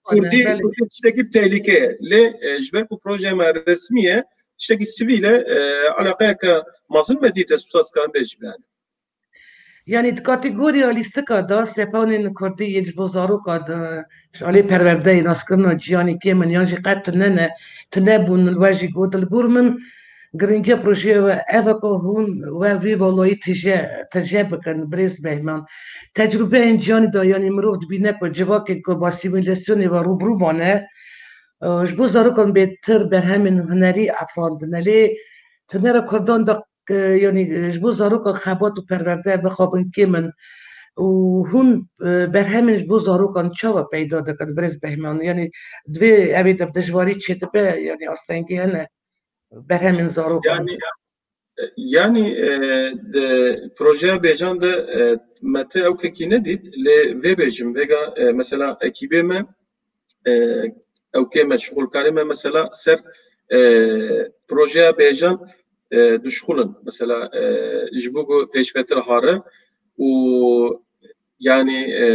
Kurdî, Kurdî tiştekî bi tehlîke ye. Lê, e, ji ber ku projeya me resmî ye, tiştekî sivîl e, e, eleqeyeke mezin me dît, ez wisa dikarim bêjim yani. Yanî di kategoriya lîstika da sepanên kurdî yên ji bo zaroka di, ji alî perwerdeyê, naskirina ciyanî kêm in, yan jî qet tune ne, tune bûn, li we jî got. Li gor min giringiya projeyê we ev e ku hûn we vî valayî tije, tije bikin, birêz Behman. Tecrûbeyên ciyanî de, yanî mirov dibîne ku civakên ku bi asîmîlasyonê ve rûbirû mane, e, ji bo zarokan bêtir berhemên hunerî efrandine. Lê tunera kurdan de, e, yanî, e, ji bo zarokan xebat û perwerde mixabin kêm in û hûn, e, berhemên ji bo zarokan çawa peyda dikin, birêz Behman? Yanî divê evê de dijwarî çêdibe, yanî astengî hene berhemên zarokan. Yani, e, yani, e, di projeya bêjan de, e, me ti ew kekî nedît, lê vê bêjim, vêga, e, mesela ekîbê me, e, ew kê me, şixulkarê me mesela ser, e, projeya bêjan, e, dişixulin. Mesela, e, ji bo ku pêşvetir hare û Yani e,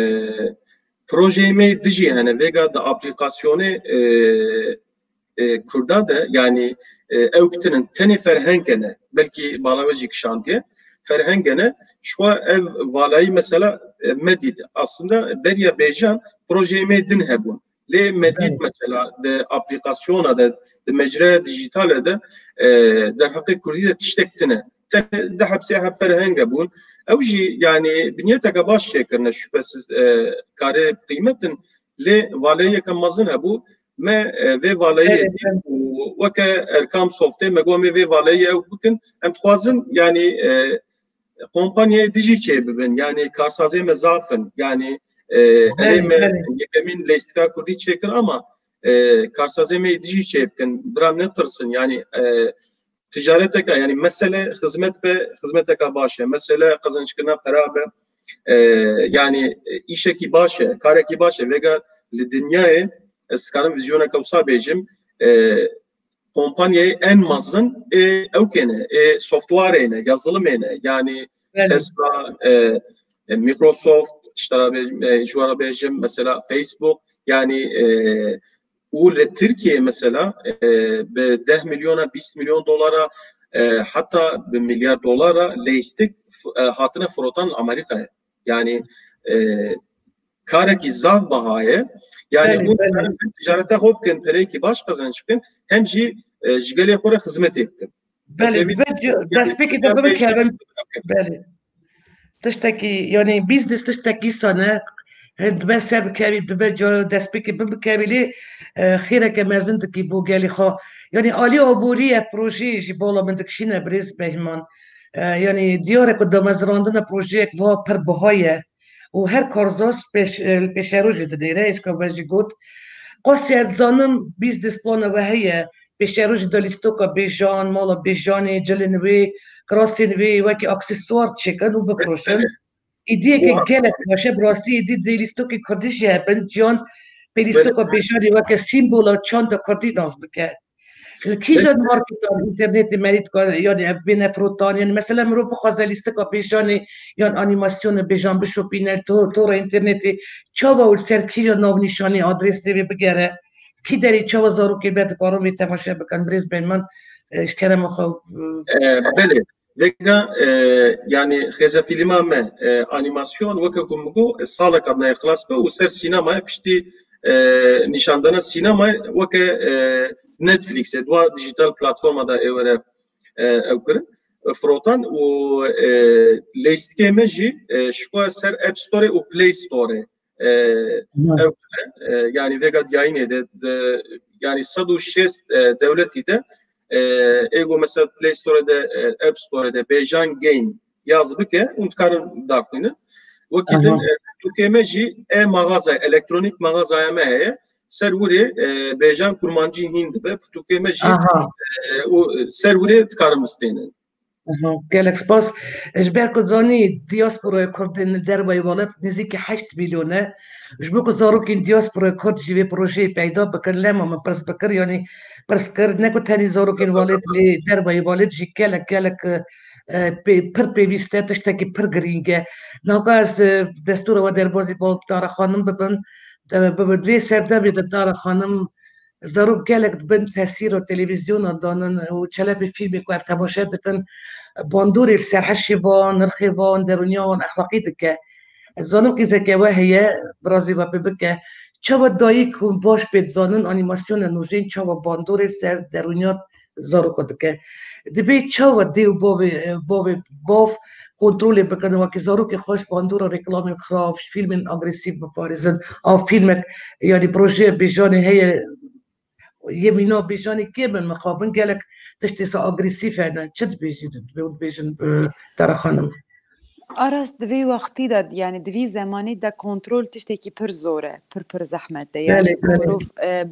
projeyê me dijî hene vêga di aplîkasyonê e, e, Kurda de, yani e, ew kitinin tenê ferhenge ne, belkî bala we jî kişandiye, ferhenge ne, şwa ev valayî mesela e, me dît. Aslında beriya bêjan projeyê me din hebûn. Lê me dît mesela di aplîkasyona de, di mecreya dijîtale de e, derheqê Kurdî de tiştek tine. Te di hepsê hep ferhenge bûn. Ew jî yani binyeteke baş çêkirine şüphesiz e, karê qîmetin. Lê valeyeke mezin hebû. Me e, vê valeyê dît û weke Erkam Softê me got em ê vê valeyê ew bikin. Em dixwazin yani e, kompanyayê dijî çê bibin. Yani karsazê me zaf in. Yani e, erê me yekemîn lêstika Kurdî çêkir ama e, karsazê me dijî çê bikin. Bira netirsin. Yani e, ticareteka, yani mesele xizmet be, xizmeteka baş e. Mesele qezençkirina pera be, e, yani e, îşekî baş e, karekî baş e. Vêga li dinyayê ez dikarim vîzyoneke wisa bêjim, e, kompanyayê en mezin ê ew kêne, ê softwarê ne, yazılımê ne. Yani Tesla, e, e, Microsoft, işte, e, ji wara bêjim, mesela Facebook, yani e, û li Tirkiyeyê mesela e, bi deh milyona, bîst milyon dolara, e, heta bi milyar dolara leyistik f- e, hatine firotan li Amerîkayê. Yani e, karekî zaf baha ye. Yani Belê, hûn belê. dikarin hem ticareta xwe bikin, pereyekî baş qezenç bikin, hem jî e, ji gelê xwe re xizmetê bikin. Belê, dibe destpêkê de bibikevin. Belê. Tiştekî, yani business tiştekî sane. Hên dibe ser bikevî, dibe destpêkê bibikevî lê e, xêreke mezin dikî bo gelê xwe. Yani alî aborî ye projeyê jî bala min dikişîne birêz Behman. E, yani diyar e ku damezrandina projeyek va pir biha ye. Û her karzas pêş, e, li pêşerojê dinêre, hêjka we jî got. Qasî ez dizanim business plana we heye, pêşerojê de lîstoka bêjan, mala bêjanê, cilên wê, kirasên wê wekî aksesuar çêkin û bifroşin. Îdiyeke gelek baş e, bi rastî êdî dê lîstokê kurdî jî hebin, ciyan pê lîstoka bêjanê weke sîmbola çanda kurdî nas bike. Li kîjan marketan, înternetê merî dikar, yani ev bêne firotan, yani mesela mirov bixwaze lîstika bêjanê yan anîmasyonê bêjan bişopîne, to, tora înternetê, çawa û li ser kîjan navnîşanê adresê wê bigere, kî derê çawa zarokê me dikarin wê temaşe bikin, birêz Behman, e, ji kerema xwe, e, E, belê. Vêga e, yani xêzefîlma me e, anîmasyon weke ku min got e, saleka dinayê xilas be û ser sînemayê piştî e, nîşandana sînemayê weke e, Netflixê, dua dijital platforma de ê were e, ew kirin, e, firotan û e, leyistikê me jî e, şiwa ser App Store û Play Store e, ew e, yani vêga diyayînê de, de yani sed û şêst e, dewletî de e, ê ku mesela Play Store de, e, App Store de bêjan game yaz bike û dikarin daxînin. Wekî din e, pirtûkê me jî e maxaza, elektronîk maxazaya me heye. Ser wirê e, bêjan kurmancî hîn dibe, pirtûkê me jî e, û ser wirê dikarin bistênin. Aha, gelek spas. Ji ber ku zanî diasporaya Kurdên li dervayî welat nêzîkî heşt milyon e. Ji bo ku zarokên diasporaya Kurd jî vê projeyê peyda bikin, lema min pirs bikir, yanî pirs kir, ne ku tenî zarokên welat lê dervayî welat jî gelek, gelek e, pê, pir pêwîst e, tiştekî pir girîng e. Naka ez e, destûra we derbazî Dara Xanim bibim, de, bi, bi vê serdemê de Dara Xanim Zarok gelek di bin tesîra televîzyona danin û çelebê fîlmê ku ev temaşe dikin, bandorê li ser hişê van, nirxê van, derûniya wan exlaqî dike. Ez zanim qîzeke we heye, birazî we pê bike. Çawa dayik hûn baş pê dizanin anîmasyona nûjên çawa bandorê li ser derûniya zaroka dike? Dibê çawa dê û bavê, bavê, bav kontrolê bikin, wekî zarokê xwe ji bandora reklamên xirav, ji fîlmên agresîf biparêzin? A fîlmek, yanî projeya bêjanê heye, yê mîna bêjanê kêm in, mixabin gelek tiştê sa agresîf hene. Çi dibêjî, dibê hûn dibêjin, e, Dara Xanim? A rast di vê wextî de, yani di vî zemanî de kontrol tiştekî pir zor e, pir pir zehmet e. Yani Belê, belê. Mirov e,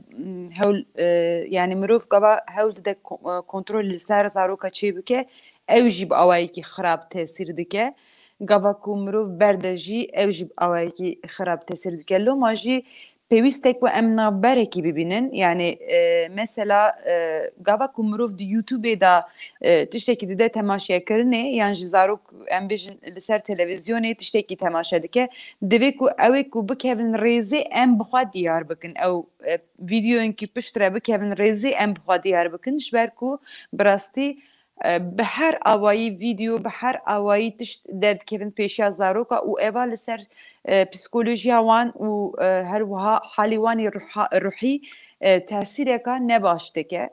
hewl, e, yani mirov gava hewl dide ko- e, kontrol li ser zaroka çê bike, ew jî bi awayekî xirab tesîr dike. Gava ku mirov berde jî ew jî bi awayekî xirab tesîr dike. Loma jî pêwîst e ku em navberekî bibînin. Yanî, e, mesela, e, gava ku mirov di YouTube-ê de, e, tiştekî dide temaşekirinê, yan jî zarok, em bêjin, li ser televîzyonê tiştekî temaşe dike, divê ku ew ê ku bikevin rêzê, em bi xwe diyar bikin. Ew, e, vîdeoyên ku piştre bikevin rêzê, em bi xwe diyar bikin, ji ber ku bi rastî, e, bi her awayî vîdeo, bi her awayî tişt derdikevin pêşiya zaroka û eva li ser, e, psîkolojiya wan û, e, her wiha halê wan ê ruha-, ruhî, e, tesîreka nebaş dike.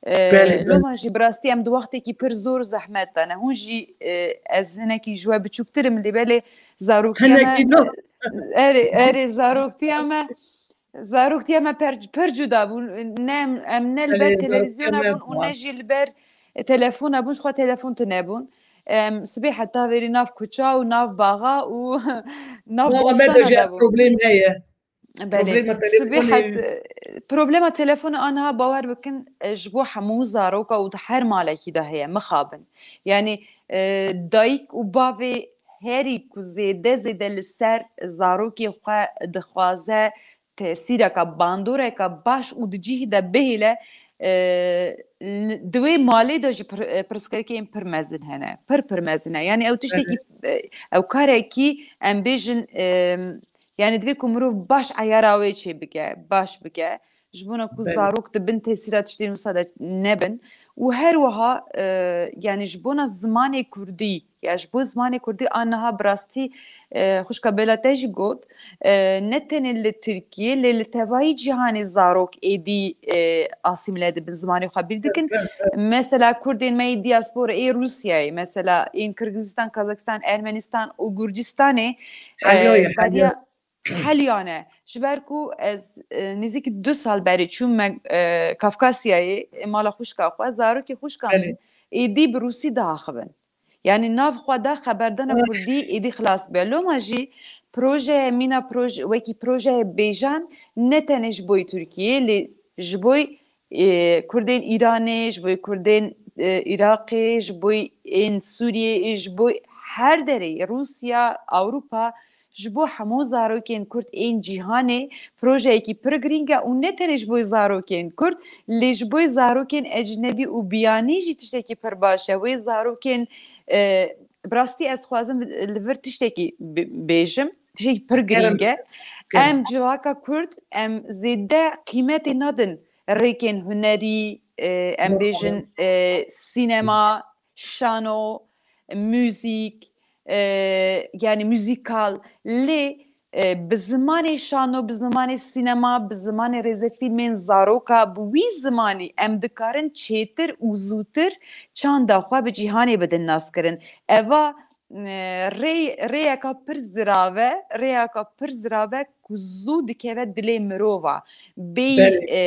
E, Belê, belê. Loma jî bi rastî em di wextekî pir zor zehmet de ne. Hûn jî, e, ez hinekî ji we biçûktir im, lê belê zaroktiya me, Hinekî ne? Erê, erê, zaroktiya me, zaroktiya me per, pir cuda bûn. Ne em, em ne li ber Erê, zaroktiya televîzyona me bûn û ne jî li ber, e, telefona bûn, ji xwe telefon tune bûn. Em, sibê heta verî nav kuça û nav baxa û nav Mala me de bostana jî de bûn. Problem heye. Belê. Problema Sibê telefonê het, problema telefonê aniha bawer bikin, e, ji bo hemû zaroka û di her malekî de heye, mixabin. Yanî, e, dayik û bavê herî ku zêde zêde li ser zarokê xwe dixwaze tesîreka, bandoreka baş û di cihî de bihêle, e, li, di wê malê de jî pir, e, pirsgirêkên pir mezin hene. Pir pir mezin e. Yanî ew tiştekî, Evet. e, ew karekî em bêjin, e, yanî divê ku mirov baş eyara wê çê bike, baş bike. Ji bona ku Belê. zarok di bin tesîra tiştên wisa de nebin. Û her wiha, e, yanî ji bona zimanê kurdî, ya ji bo zimanê kurdî a niha bi rastî, e, xwişka Bela te jî got, e, ne tenê li Tirkiyê, lê li tevayî cîhanê zarok êdî, e, asîmîle dibin, zimanê xwe bîr dikin. Evet, evet. Mesela kurdên me yê diaspora ê Rûsyayê, mesela ên Kirgizistan, Kazakistan, Ermenistan û Gurcistanê, Heliya e, ye, beriya heliya. Heliya ne. Ji ber ku ez, e, nêzîkî du sal berê çûm me, e, Kafkasyayê, e, mala xwişka xwe, zarokê xwişka Belê. min êdî bi rûsî diaxivin. Yanî nav xwe de xeberdana Ah. kurdî êdî xilas be. Loma jî proje, mîna proje, wekî projeyê bêjan ne tenê ji boyî Tirkiyê, lê ji boyî, e, kurdên Îranê, ji boyî kurdên, e, Iraqê, ji boyî ên Sûriyê, ji boyî her derê, Rûsya, Ewropa, ji bo hemû zarokên kurd ên cîhanê projeyekî pir girîng e û ne tenê ji bo zarokên kurd, lê ji bo zarokên ecnebî û biyanî jî tiştekî pir baş e. Wê zarokên, e, bi rastî ez dixwazim li vir tiştekî bi-, bêjim, tiştekî pir Kerem. girîng e. Kerem. Em civaka kurd, em zêde qîmetê nadin rêkên hunerî, e, em Doğru. bêjin, e, sînema, şano, muzîk, e, yanî muzîkal, lê, e, bi zimanê şano, bi zimanê sînema, bi zimanê rêzefîlmên zaroka, bi wî zimanî em dikarin çêtir û zûtir çanda xwe bi cîhanê bidin naskirin. Eva, e, rê-, rêyeka pir zirav e, rêyeka pir zirav e ku zû dikeve dilê mirova. Bêyî, Belê. e,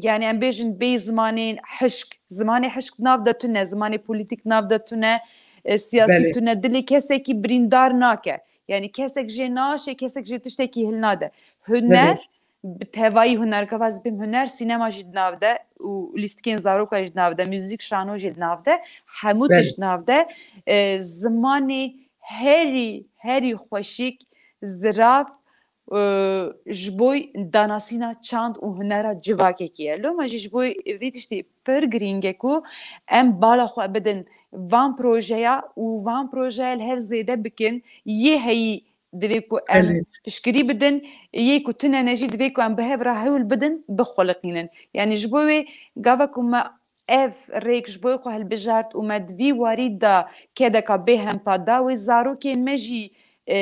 yanî em bêjin bêyî zimanên hişk. Zimanê hişk nav de tune, zimanê polîtîk nav de tune, e, siyasî Belê. tune. Dilê kesekî birîndar nake. Yanî kesek jê naşê, kesek jê tiştekî hilnade. Huner, Belê. bi tevayî huner, gava ez bêm huner, sînema jî di nav de û lîstikên zaroka jî di nav de, muzîk, şano jî di nav de, hemû Belê. tişt di nav de. E, zimanê herî, herî xweşik, zirav, e, ji bo danasîna çand û hunera civakekî ye. Loma jî ji bo vî tiştî pir girîng e ku em bala xwe bidin van projeya û van projeya li hev zêde bikin. Yê heyî divê ku em Belê. piştgirî bidin, yê ku tune ne jî divê ku em bi hev re hewl bidin, bixuliqînin. Yanî ji bo wê gava ku me ev rêk ji bo xwe hilbijart û me di vî warî de kedeka bêhempa da, wê zarokên me jî, e,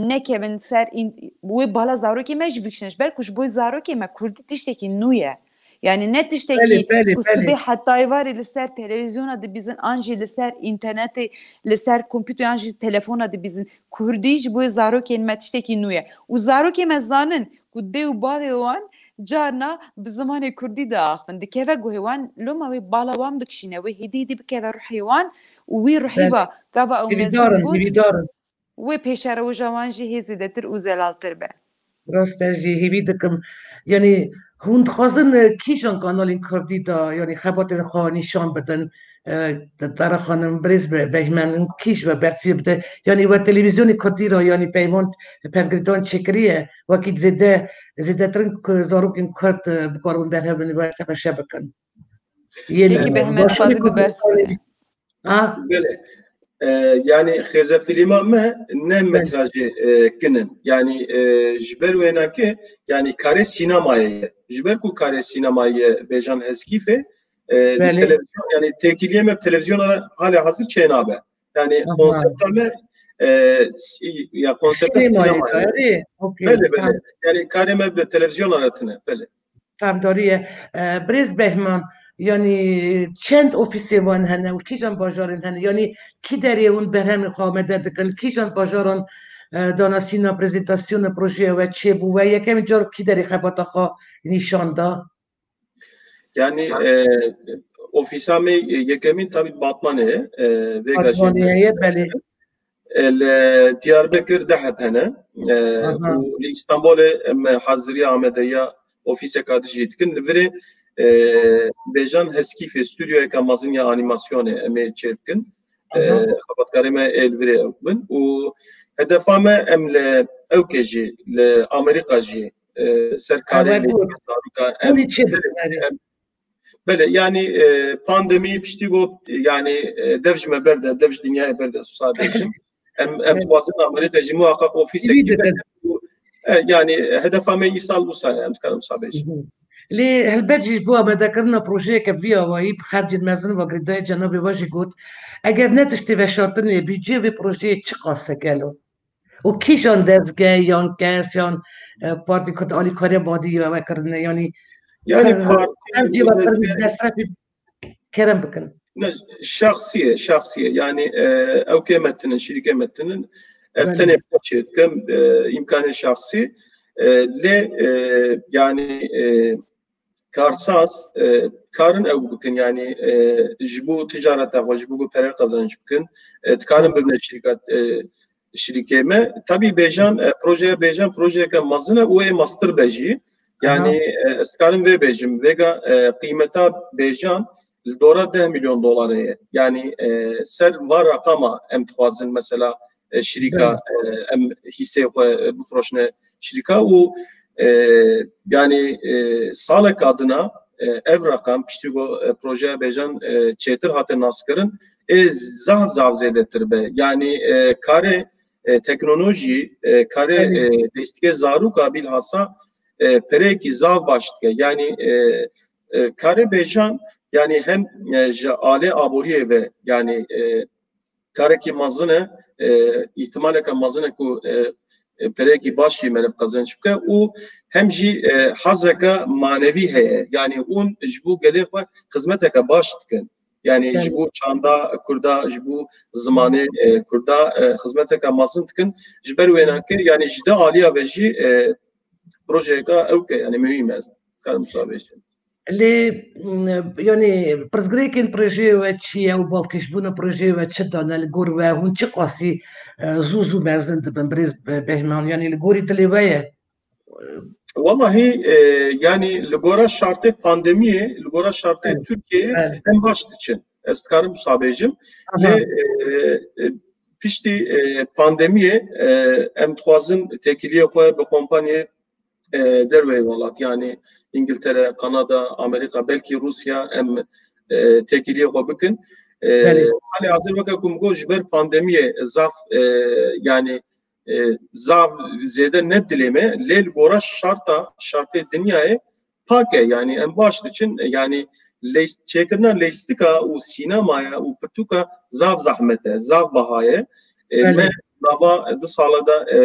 nekevin ser în-, wê bala zarokên me jî bikişin. Ji ber ku ji bo zarokê me kurdî tiştekî nû ye. Yanî ne tiştekî Belê, belê, ku sibê belê. heta êvarê li ser televîzyona dibîzin, an jî li ser înternetê, li ser kompûter, an jî telefona dibîzin. Kurdî ji bo zarokên me tiştekî nû ye. Û zarokê me zanin ku dê û bavê wan carna bi zimanê kurdî diaxivin. Dikeve guhê wan, loma wê bala wan bikişîne, wê hêdî hêdî bikeve ruhê wan û wî ruhî Belê. va gava ew mezin Hêvîdar in, bûn, hêvîdar in. wê pêşerewja wan jî hê zêdetir û zelaltir be. Rast e, jî hêvî dikim. Yanî hûn dixwazin, e, kîjan kanalên kurdî de, yanî xebatên xwe nîşan bidin? e, Dara Xanim, birêz Be-, Behman, kî ji we bersivê bide? Yanî we televîzyonê kurdî re, yanî peyvand, pevgirêdan çêkiriye, wekî zêde, zêdetir in ku zarokên kurd, e, bikaribin berhev bin we temeşe bikin. Yê Kekî li Behmet Başûrê xwaze bi Kurdistanê. Bersivê. Ha? Belê. E, yani xêzefîlîma me ne Belê. metrajê, e, kin in. Yani, e, ji ber wênakê, yani karê sînemayê ye. Ji ber ku karê sînemayê ye Bêjan Heskîfê, e, di Belê. televîzyon, yani têkiliyê me bi televîzyona re halê hazir çênabe. Yani Aha. konsepta me, e, s-, ya konsepta Sînemayê sînemayê ye. Erê, okey, Belê, belê. tamam. Yani karê me bi televîzyona re tine. Belê. Fehmdarî ye. E, Birêz Behman, yanî çend ofîsê wan hene û kîjan bajarên hene? Yanî kî derê hûn berhemên xwe amade dikin? Kîjan bajaran, e, danasîna prezentasyona projeyê we çêbû? We yekemîn car kî derê xebata xwe nîşan da? Yani, e, ofîsa me, e, yekemîn tabî Batmanê ye, e, vêga jî Batmanê ye, belê. E, li Diyarbekir deh heb hene. E, Aha. û li Îstanbulê em haziriya amadeya ofîseka din jî dikin. Li virê, e, Bêjan Heskîfê stûdyoyeka mezin ya anîmasyonê em ê çêbikin. E, Aha. xebatkarê me ê li virê ew bin. Û hedefa me em li ewkê jî, li Amerîka jî, e, ser karê Ewe lê got. zaroka em Hûn ê çê bikin, erê. em Belê, yani, e, pandemî piştî got, yani, e, dev ji me berde, dev ji dinyayê berde, wisa bêjim. Em, em Belê. dixwazin Amerîka jî muhaqqaq ofîsekî Hîvî berde. dikin. E, yani, hedefa me îsal wisa ye, em dikarin wisa bêjin. Mhm. Lê helbet jî ji bo amadekirina projeyeke vî awayî bi xercên mezin ve girêdayî cenabê we jî got, eger ne tiştê veşartinê, budceyê vê projeyê çiqas e gelo? Û kîjan dezgeh yan kes yan, e, Partî Kurd alîkarî madî ya we kirine? Yanî Yani her, partî her cî ve dezgeh kirine desrefî kerem bikin. Ne, şahsî ye, şahsî ye. Yani, e, ew kê me tinin, şirîkê me tinin. Ev Belê. tenê xwe çê dikim, e, îmkanê şahsî. E, lê, e, yani, e, karsaz, e, karin ew bikin, yani, e, ji bo ticareta xwe, ji bo ku pere qezenc bikin, e, dikarin bibine şirîka, e, şirîkê me. Tabî Bêjan, e, projeya Bêjan projeyeke mezin e û ê mestir be jî. Yani, Aha. e, ez dikarim vê bêjim, vêga, e, qîmeta Bêjan li dora deh milyon dolarê ye. Yani, e, ser va reqama em dixwazin mesela, e, şirîka, Belê. e, em hîsê xwe, e, bifroşine şirîka û, e, yani, e, saleka dina, e, ev reqam piştî ku, e, projeya Bêjan, e, çêtir hate naskirin, ê zaf, zaf zêdetir be. Yani, e, karê, e, teknolojî, e, karê, Belê. e, lêstikê zaroka bîlhasa, e, pereyekî zaf baş dike. Yani, e, e, karê Bêjan, yani hem, e, ji alê aboriyê ve, yani, e, karekî mezin e, e, îhtimaleke mezin e ku, e, e, pereyekî baş jî meriv qezenc bike û hem jî, e, hazeke manevî heye. Yani hûn ji bo gelê xwe xizmeteke baş dikin. Yani ji Belê. bo çanda kurda, ji bo zimanê, e, kurda, e, xizmeteke mezin dikin. Ji ber wênakê, yani ji de aliya ve jî, e, projeyeka ewke, yani muhîm e. Karim wisa bêjim. Lê, m, yanî pirsgirêkên projeyê we çi ye û balkêşbûna projeyê we çi dane li gor we? Hûn çi qasî, e, zû zû mezin dibin, birêz Be-, Behman? Yanî li gorî dilê we ye? Wallahî, e, yani li gora şartê pandemiyê, li gora şartê Evet. Tirkiyeyê Evet. em baş diçin. Ez dikarim wisa bêjim. Aha. Lê, e, e, piştî, e, pandemiyê, e, em dixwazin têkiliyê xwe bi kompaniyê, e, derveyî welat, yani Îngiltere, Kanada, Amerîka, belkî Rûsya, em, e, têkiliyê xwe bikin. E, Belê. Halê hazir weke ku min got ji ber pandemiyê zaf, e, yani, e, zaf zêde ne dilê me, lê li gora şarta, şartê dinyayê pak e, yani em baş diçin, e, yani leyst-, çêkirina leystika û sînemaya û pirtûka zaf zehmet e, zaf baha ye. E, Belê. me nava du sala de, e,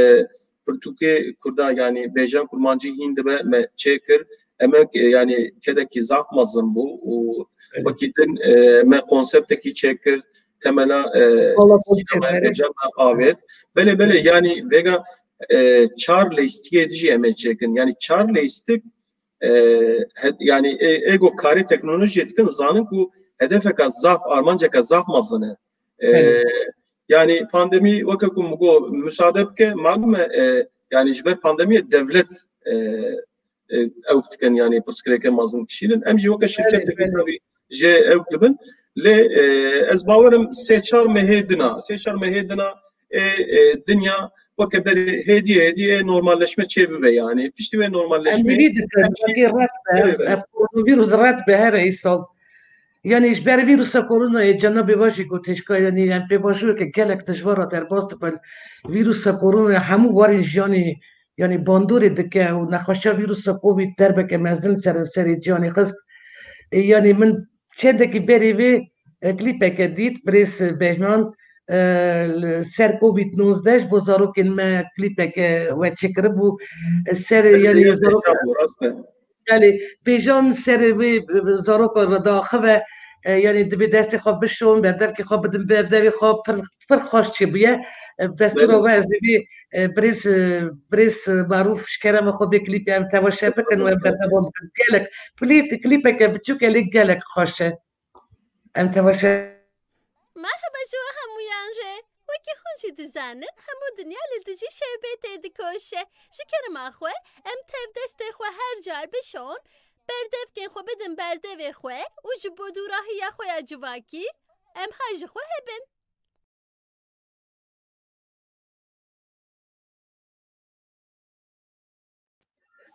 pirtûkê kurda, yani Bêjan Kurmancî hîn dibe me çêkir. Emek, e, yani kedekî zaf mezin bû û Evet. wekî din, e, me konseptekî çêkir, temela, e, Wala bol sînemaya çêkir. Bêjan me avêt. Belê, belê, yani vêga, e, çar leystikê dijî em ê çêkin. Yani çar leystik, e, hed-, yani ê, ê go karê teknolojiyê dikin, zanin ku hedefeka zaf, armanceka zaf mezin e. E, Evet. yani pandemî weke ku min got müsaade bike, malum e, e, yani ji ber pandemiyê devlet, e, e, ew dikin, yani pirsgirêkê mezin dikişînin. Em jî weke Belê, şirketekî belê. tabî jê ew dibin. Lê e, ez bawerim sê çar mehê dina, sê çar mehê dina ê e, dinya weke berê hêdî hêdî ê normalleşme çê bibe yani. Piştî wê normalleşme red be, ev koronavîrus red be her îsal. Yani ji ber vîrusa koronayê cenabê we jî got hêşka, yani em pêvajoyeke gelek dijwar re derbas dibin. Vîrusa koronayê hemû warên jiyanê yani bandorê dike û nexweşiya vîrusa Covid derbeke mezin ser serê ciyanê xist. E, yani min çendekî berê vê e, klîpeke dît, birêz Behman e, li ser Covid nozdeh ji bo zarokên me klîpeke we çêkiribû. E, ser yani zarok Belê, pêjan ser wê zarokan re diaxive, e, yanî dibê destê xwe bişon, berdevkê xwe bidin berdevê xwe, pir, pir xweş çêbûye. E, destûra we ez dibê, e, birêz, e, birêz Marûf ji kerema xwe bê klîpê em temaşe bikin û em berdewam bikin. Gelek, klîp, klîpeke biçûk e lê gelek xweş e. Em temaşe. Merheba ji we hemûyan re. Wekî hûn jî dizanin, hemû dinya li dijî şewbê tê dikoşe. Ji kerema xwe, em tev destê xwe her car bişon, berdevkên xwe bidin berdevê xwe û ji bo dûrahiya xwe ya civakî, em hay ji xwe hebin.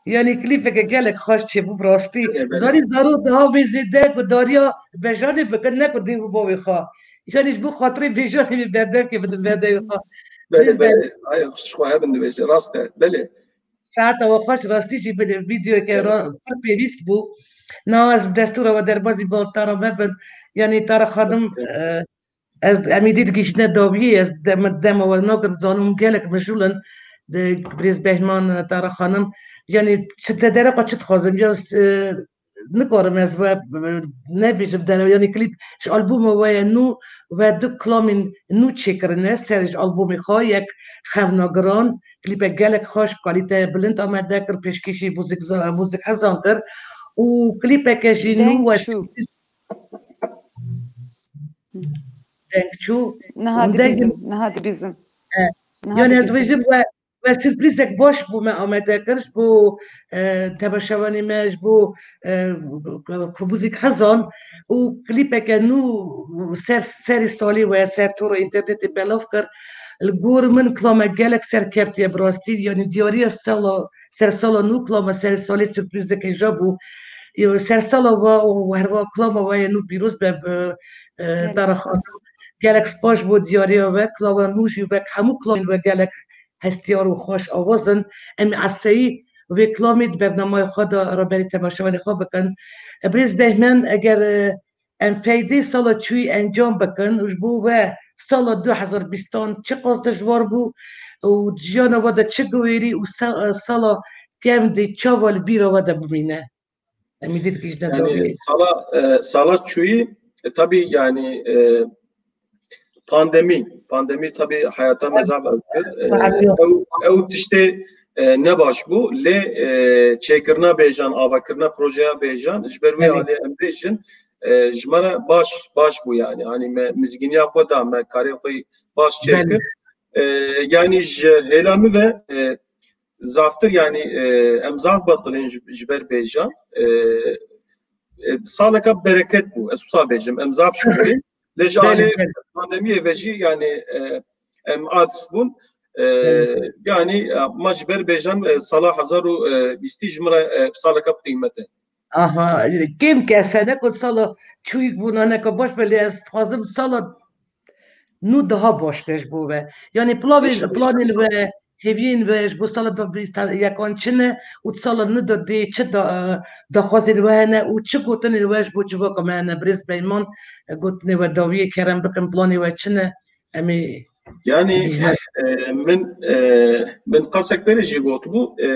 Yanî klîpeke gelek xweş çêbû bi rastî. Belê, belê. Zarî zarok daha vê zêde guhdariya bejanê bikin, ne ku dê û bavê xwe. Yanî ji bo xatirê bejanê wê berdevkê bidin berdevê xwe. Belê, belê. Ay, ji xwe hebin dibêje, rast e. Belê. Saeta we xweş, rastî jî belê vîdeoyeke ra-, pir pêwîst bû. Na ez bi destûra we derbazî bal Tara me bin. Yanî Tara xanim, e, Ez, em êdî digihîjine dawiyê, ez dem-, dema we nagirim, zanim gelek mijûl in, di, birêz Behman, Tara xanim. Yanî çi te dereqa çi dixwazim? Ya, e, nikarim ez we, e, nebêjim dere, yanî klîp ji albûma we ye nû, we du klamên nû çêkirine ser ji albûmê xwe, yek Xevna Giran, klîpek gelek xweş, kalîteye bilind amade kir, pêşkêşî Bûzik Za-, Bûzik Hezan kir û klîpeke jî nû Deng we çû. Deng çû. Niha dibîzim, niha dibîzim. E, niha yani ez dibîzim. Dibêjim we, we sürprîzek baş bo me amade kir ji bo, e, temaşevanê me, ji bo, e, Bûzik Hezan û klîpeke nû ser, serê salê we ser tora înternetê belav kir. Li gor min klame gelek serkeftiye bi rastî, yani diyariya sala, ser sala nû klame ser salê sürprîzeke ja bû. Yo, ser sala we û herwa klama we yê nû pîroz be bi, e, Tara xanim. Gelek spas bo diyariya we, klama nû jî wek hemû klamên we gelek hestiyar û xweş awaz in. Em ê eseyî vê klamê di bernameyê xwe de raberî temaşevanê xwe bikin. E, birêz Behmen, eger, e, em feydê sala çûyî encam bikin û ji bo we sala du hezar bîstan çiqas dijwar bû û di jiyana we de çi guhêrî û sa-, sala kevn dê çawa li bîra we de bimîne? Em ê dî dikî ji ne dawiyê. Sala, e, sala çûyî, e, tabî, yani, e, pandemî, pandemî tabî heyata me zaf ew kir. E, ew, ew tiştê, e, ne baş bû, lê, e, çêkirina bêjan, avakirina projeya bêjan, ji ber wê alê em bêjin, e, ji me re baş, baş bû yani. Hani me mizgîniya xwe da, me karê xwe baş çêkir. E, yani ji hêla min ve, e, zaftir, yani, e, em zaf betilên ji, ji ber bêjan. E, e, saleka bereket bû. Ez wisa bêjim. Em zaf şuxulîn. Lê ji alê pandemiyê ve jî, yani, e, em aciz bûn. E, yani, e, ma ji ber bêjan, e, sala hezar û bîstî ji min re, e, saleka bi qîmet e. Aha, kêm kes e, ne ku sala çûyîk bû, ne, ne ku baş be, lê ez dixwazim sala nû daha baş be ji bo we. Yani plavê, planên we, hêviyên we ji bo sala du hezar bîst yekan çi ne û di sala nû de dê çi da-, daxwazên we hene û çi gotinên we ji bo civaka me hene? Birêz Beyman, gotinê we dawiyê kerem bikin, planê we çi ne? Em ê Yani, e, min, e, min qasek pere jî gotibû, e,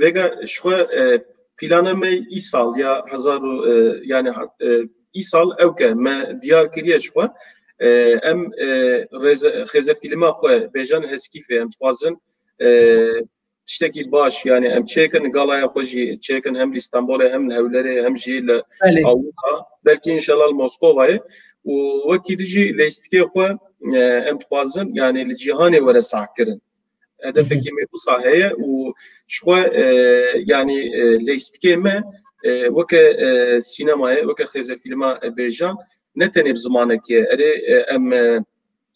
vêga ji xwe, e, plana me îsal ya hezar û, e, yani, e, îsal ew ke me diyar kiriye ji xwe, e, em, e, rêze-, xêzefîlma xwe bêjan Heskîfê em dixwazin, e, tiştekî baş, yani em çêkin, galaya xwe jî çêkin, hem li Stenbolê, hem li Hewlerê, hem jî li Ewropa, belkî înşallah li Moskovayê. Û wekî di jî lêstikê xwe, e, em dixwazin, yani li cîhanê were sahkirin. Hedefekî me wisa heye û ji xwe, e, yani, e, lêstikê me, e, weke, e, sînemayê, weke xêzefîlma, e, bêjan, ne tenê bi zimanekê ye. Erê, e, em, e,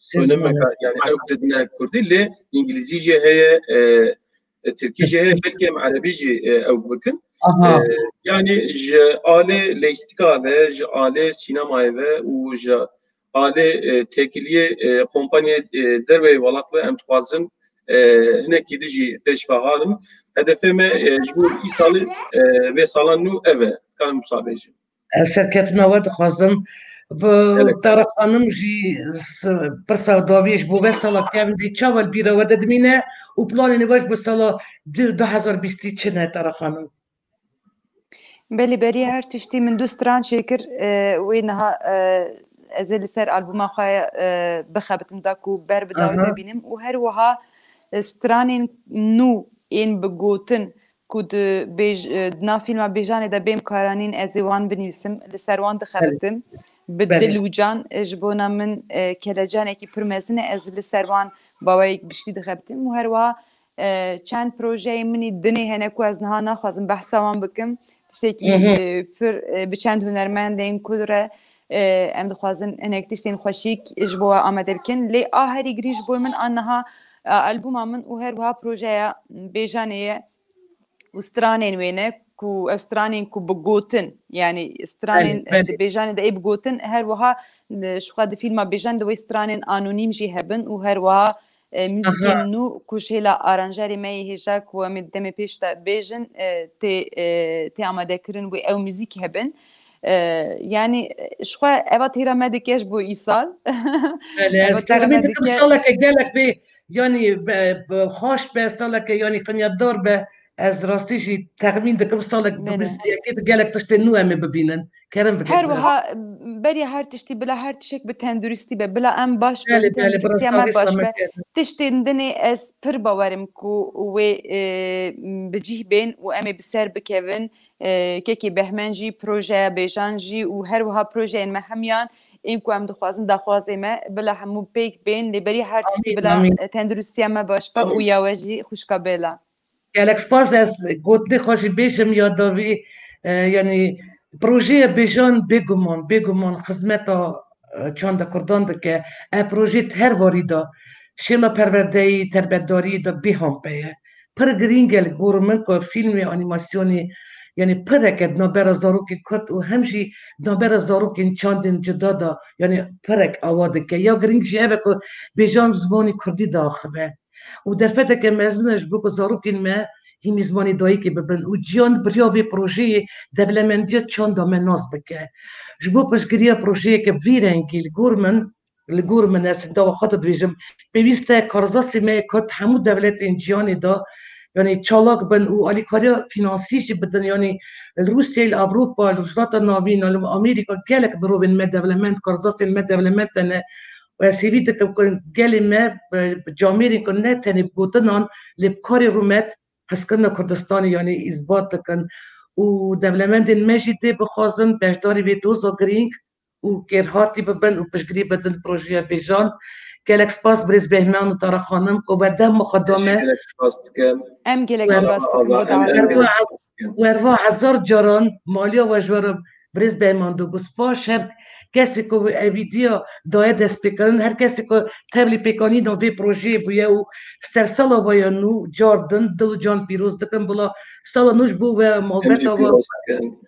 Sê önümeka, zimanek. Yani ew didine kurdî, lê îngilîzî jî heye, e, e, tirkî jî heye, belkî em erebî jî, e, ew bikin. Aha. E, yani ji alê leyîstika ve, ji alê sînemayê ve û ji alê, e, têkiliyê, e, kompaniyê, e, derveyê welat ve em dixwazin, e, hinekî din jî pêş ve harin. Hedefê me, e, ji bo îsalê, e, vê salan nû ev e. Dikarim wisa bêjim. Ez serkeftina we dixwazim. Bi Gelek Tara xanim jî s-, pirsa dawiyê ji bo vê sala kevin dê çawa li bîra we de dimîne û planên we ji bo sala du, du hezar bîstî çi ne, Tara xanim? Belê, beriya her tiştî min du stran çêkir, e, wê niha, e, ez ê li ser albûma xwe, e, bixebitim da ku ber bi dawî Aha. bibînim û her wiha, e, stranên nû ên bi gotin ku di bêj-, e, di nav fîlma Bêjanê de bên karanîn ez ê wan binivîsim, li ser wan Belê. dixebitim. Bi Belê. dil û can, e, ji bona min, e, kelecanekî pir mezin e, ez li ser wan baweyek giştî dixebitim û her wiha e, çend projeyên min î dinê hene ku ez niha naxwazim behsa wan bikim. Tiştekî, Hı hı. e, pir, e, bi çend hunermendên ku re, e, em dixwazin hinek tiştên xweşik ji bo we amade bikin. Lê a herî girîng ji bo min a niha, e, albûma min û her wiha projeya Bêjanê ye û stranên wê ne ku ev stranên ku bi gotin, yani stranên, Belê, e, belê. di Bêjanê de ê bi gotin, her wiha, e, ji xwe di fîlma Bêjan de wê stranên anonîm jî hebin û her wiha e, muzîkên Aha. nû ku ji hêla aranjerê me yê hêja ku em ê demê pêş de bêjin, e, tê, e, tê amadekirin wê ew muzîk hebin. E, yani, e, ji xwe eva têra me dike ji bo îsal. Belê, Eva ez têra texmîn me dikim dike. saleke gelek bê, yani be, be, xweş be, saleke yani xenyadar be. Ez rastî jî texmîn dikim salek Belê. bibîst yekê de gelek tiştên nû em ê bibînin. Kerem bike. Her wiha beriya her tiştî bila her tiştek bi tenduristî be. Bila em baş bin, Belê, belê, tenduristiya me baş be. Tiştên dinê ez pir bawerim ku wê, e, bi cih bên û em ê bi ser bikevin. E, kekê Behmen jî, projeya Bêjan jî û her wiha projeyên me hemiyan ên ku em dixwazin daxwazê me bila hemû pêk bên. Lê beriya her tiştî Amîn, bila, amîn. e, tenduristiya me baş be û Amîn. ya we jî xwişka bêla. Gelek spas, ez gotinê xwe jî bêjim ya dawî, e, yanî projeyê Bêjan bêguman, bêguman xizmeta, e, çanda Kurdan dike. Ev projeyê di her warî de, şêla perwerdeyî, terbetdariyê de bêham pe ye. Pir girîng e li gor min ku fîlmê anîmasyonê, yanî pireke di navbera zarokên Kurd û hem jî di navbera zarokên çandên cuda de, yanî pirek awa dike. Ya girîng jî ev e ku Bêjan bi zimanê Kurdî diaxive. û derfeteke mezin e ji bo ku zarokên me hîmî zimanê dayikê bibin û ciyan bi riya vê projeyê dewlemendiya çanda me nas bike. Ji bo piştgiriya projeyeke vî rengî li gor min, li gor min ez hinda xwe dibêjim, pêwîst e karzasê me yê Kurd hemû dewletên ciyanê de, yanî çalak bin û alîkariya fînansî jî bidin, yanî li Rûsyayê, li Ewropa, li Rojhilata Navîn, li Amerîka gelek mirovên me dewlemend, karzasên me dewlemend hene. Û ez hêvî dikim ku gelê me bi, bi camêrên ku ne tenê bi gotinan, lê bi karê rûmet hezkirina Kurdistanê, yanî îsbat dikin. Û dewlemendên me jî dê bixwazin beşdarî vê doza girîng û kêrhatî bibin û piştgirî bidin projeya Bêjan. Gelek spas birêz Behman û Tara Xanim ku we dema xwe da Ez jî me. gelek spas dikim. Em gelek Wer-, spas dikin bo Wer-, dawetê we. Wer-, Werva hezar caran maliya we ji we re birêz Behman digo. Spas her kesê ku ev vîdeo daye destpêkirin, her kesê ku tevlî pêkanîna vê projeyê bûye û sersala we ya nû car din dil û can pîroz dikin. Bila sala nû ji bo we, Em jî malbeta we, pîroz dikin.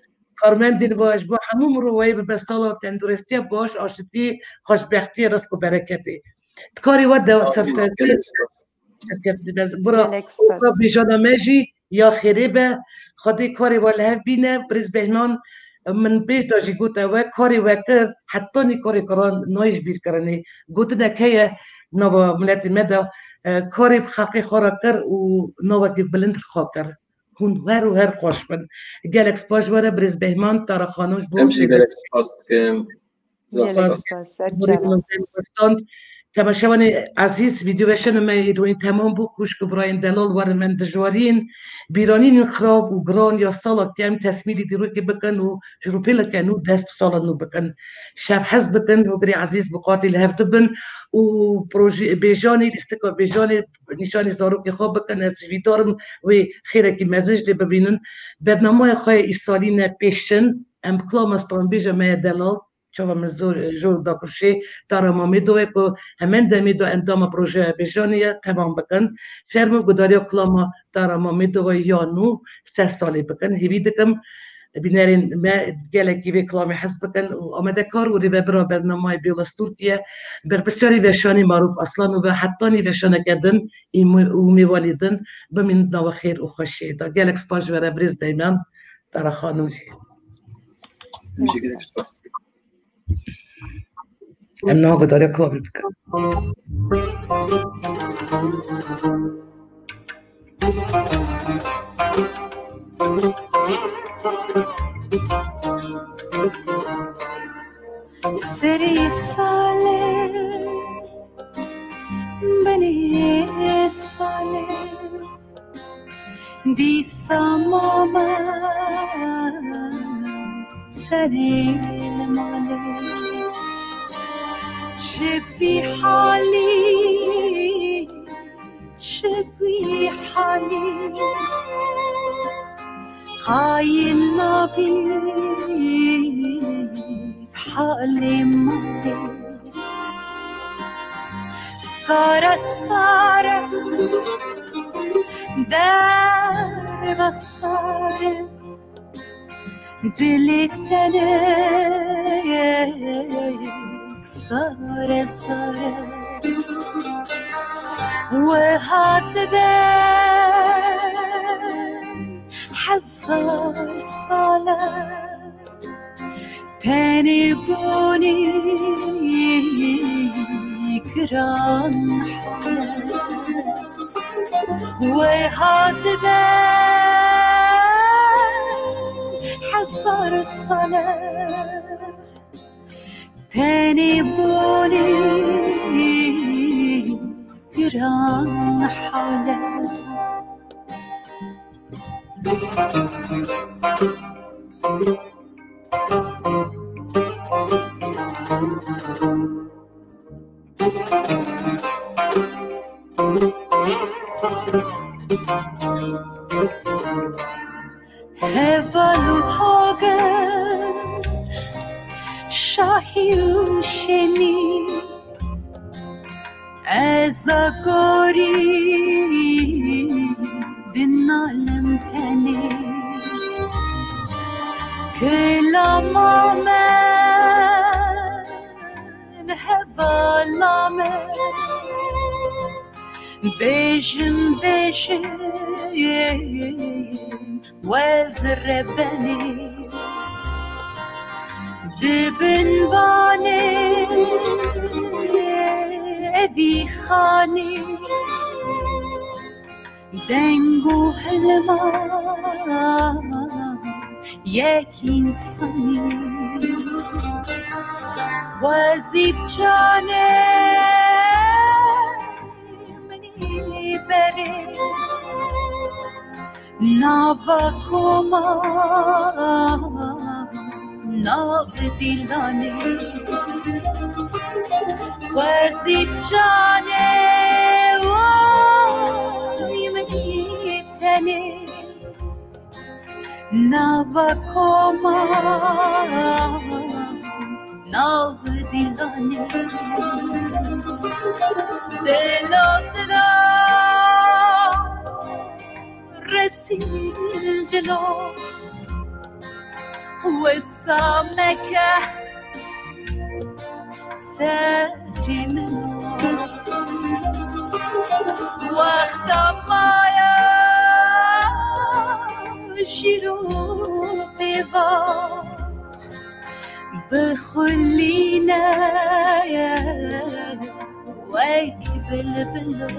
karmendên we, ji bo hemû mirovayê bibe sala tenduristiya baş, aşitî, xweşbextiyê, rizq û bereketê. Di karê we de Amîn. serkeftin Gelek spas. Bira, Gelek spas. Bira bêjana me jî ya xêrê be. Xwedê karê we li hev bîne. Birêz Behman, min pêş de jî got, ewe karê we kir, hetanî karê kiran nayê ji bîr kirinê. Gotinek heye nava miletê me de, e, karê bi xelqê xwe re kir û navekî bilind li xwe kir. Hûn her û her xweş bin. Gelek spas ji we re, birêz Behman, Tara Xanim ji bo Em jî gelek spas dikim. Zaf Gelek spas. spas, ser Borî çava. Min stand. Temaşevanê ezîz, vîdyoweşana me îroyîn temam bû. Xwişk û birayên delal werin me dijwarîn. Bîranînên xirab û giran ya sala kem tesmîlî dîrokê bikin û ji rûpêleke nû dest bi sala nû bikin. Şevhez bikin, hogirê ezîz bi qatî li hev dibin û projê Bêjanê, lîstika Bêjanê nîşanî zarokê xwe bikin. Ez hîvîdar im wê xêrekî mezin ji lê bibînin. Bernamaya xwe ya îsalî ne pêşin, em bi kilama stranbêja me ye delal. çava min zor, jor da kurşê Tara Mamêdovê ku hemen demê de endama projeya Bêjanê ye, temam bikin. Fermo gudariya kilama Tara Mamêdovê ya nû ser salê bikin. Hêvî dikim bînerên me gelekî vê kilamê hez bikin û amadekar û rêvebira bernameyê Bêwes Tirkiye, berpirsiyarê veşanê Marûf Aslan û ve hetanî veşaneke din û mêvanê din bimîn nava xêr û xweşiyê de. Gelek spas ji we re birêz Beyman Tara Xanûrî. Gelek spas. Em niha guhdariya kabul bikin. Serî salê, binî salê, dîsa mame tenê li malê. Çi bî halî, çi bî halî, qayîl nabî halê malê. Sare sare, derve sare, dilê tenê sare sare. Wiha dibe hezar sale. Tenê bonî giran hale, wê hatibe hezar sale. Tenê bonî giran hale. Heval û hagir, şahî û şênî, ez a gorî dinalim tenê. Kilama min, hevala min, bêjin, bêjin, we zirre benê. Di bin banê evî xanê, deng û hilma yek însanî. Xwezî bi canê minî berê, nava koma, nav dîlanê. Xwezî bi canê, way minî tenê, nava koma, nav dîlanê. Dilo, dilo, rezîl dilo, wisa meke serê min. Wexta maya jîr û pêva, bixulîne wek bilbilo.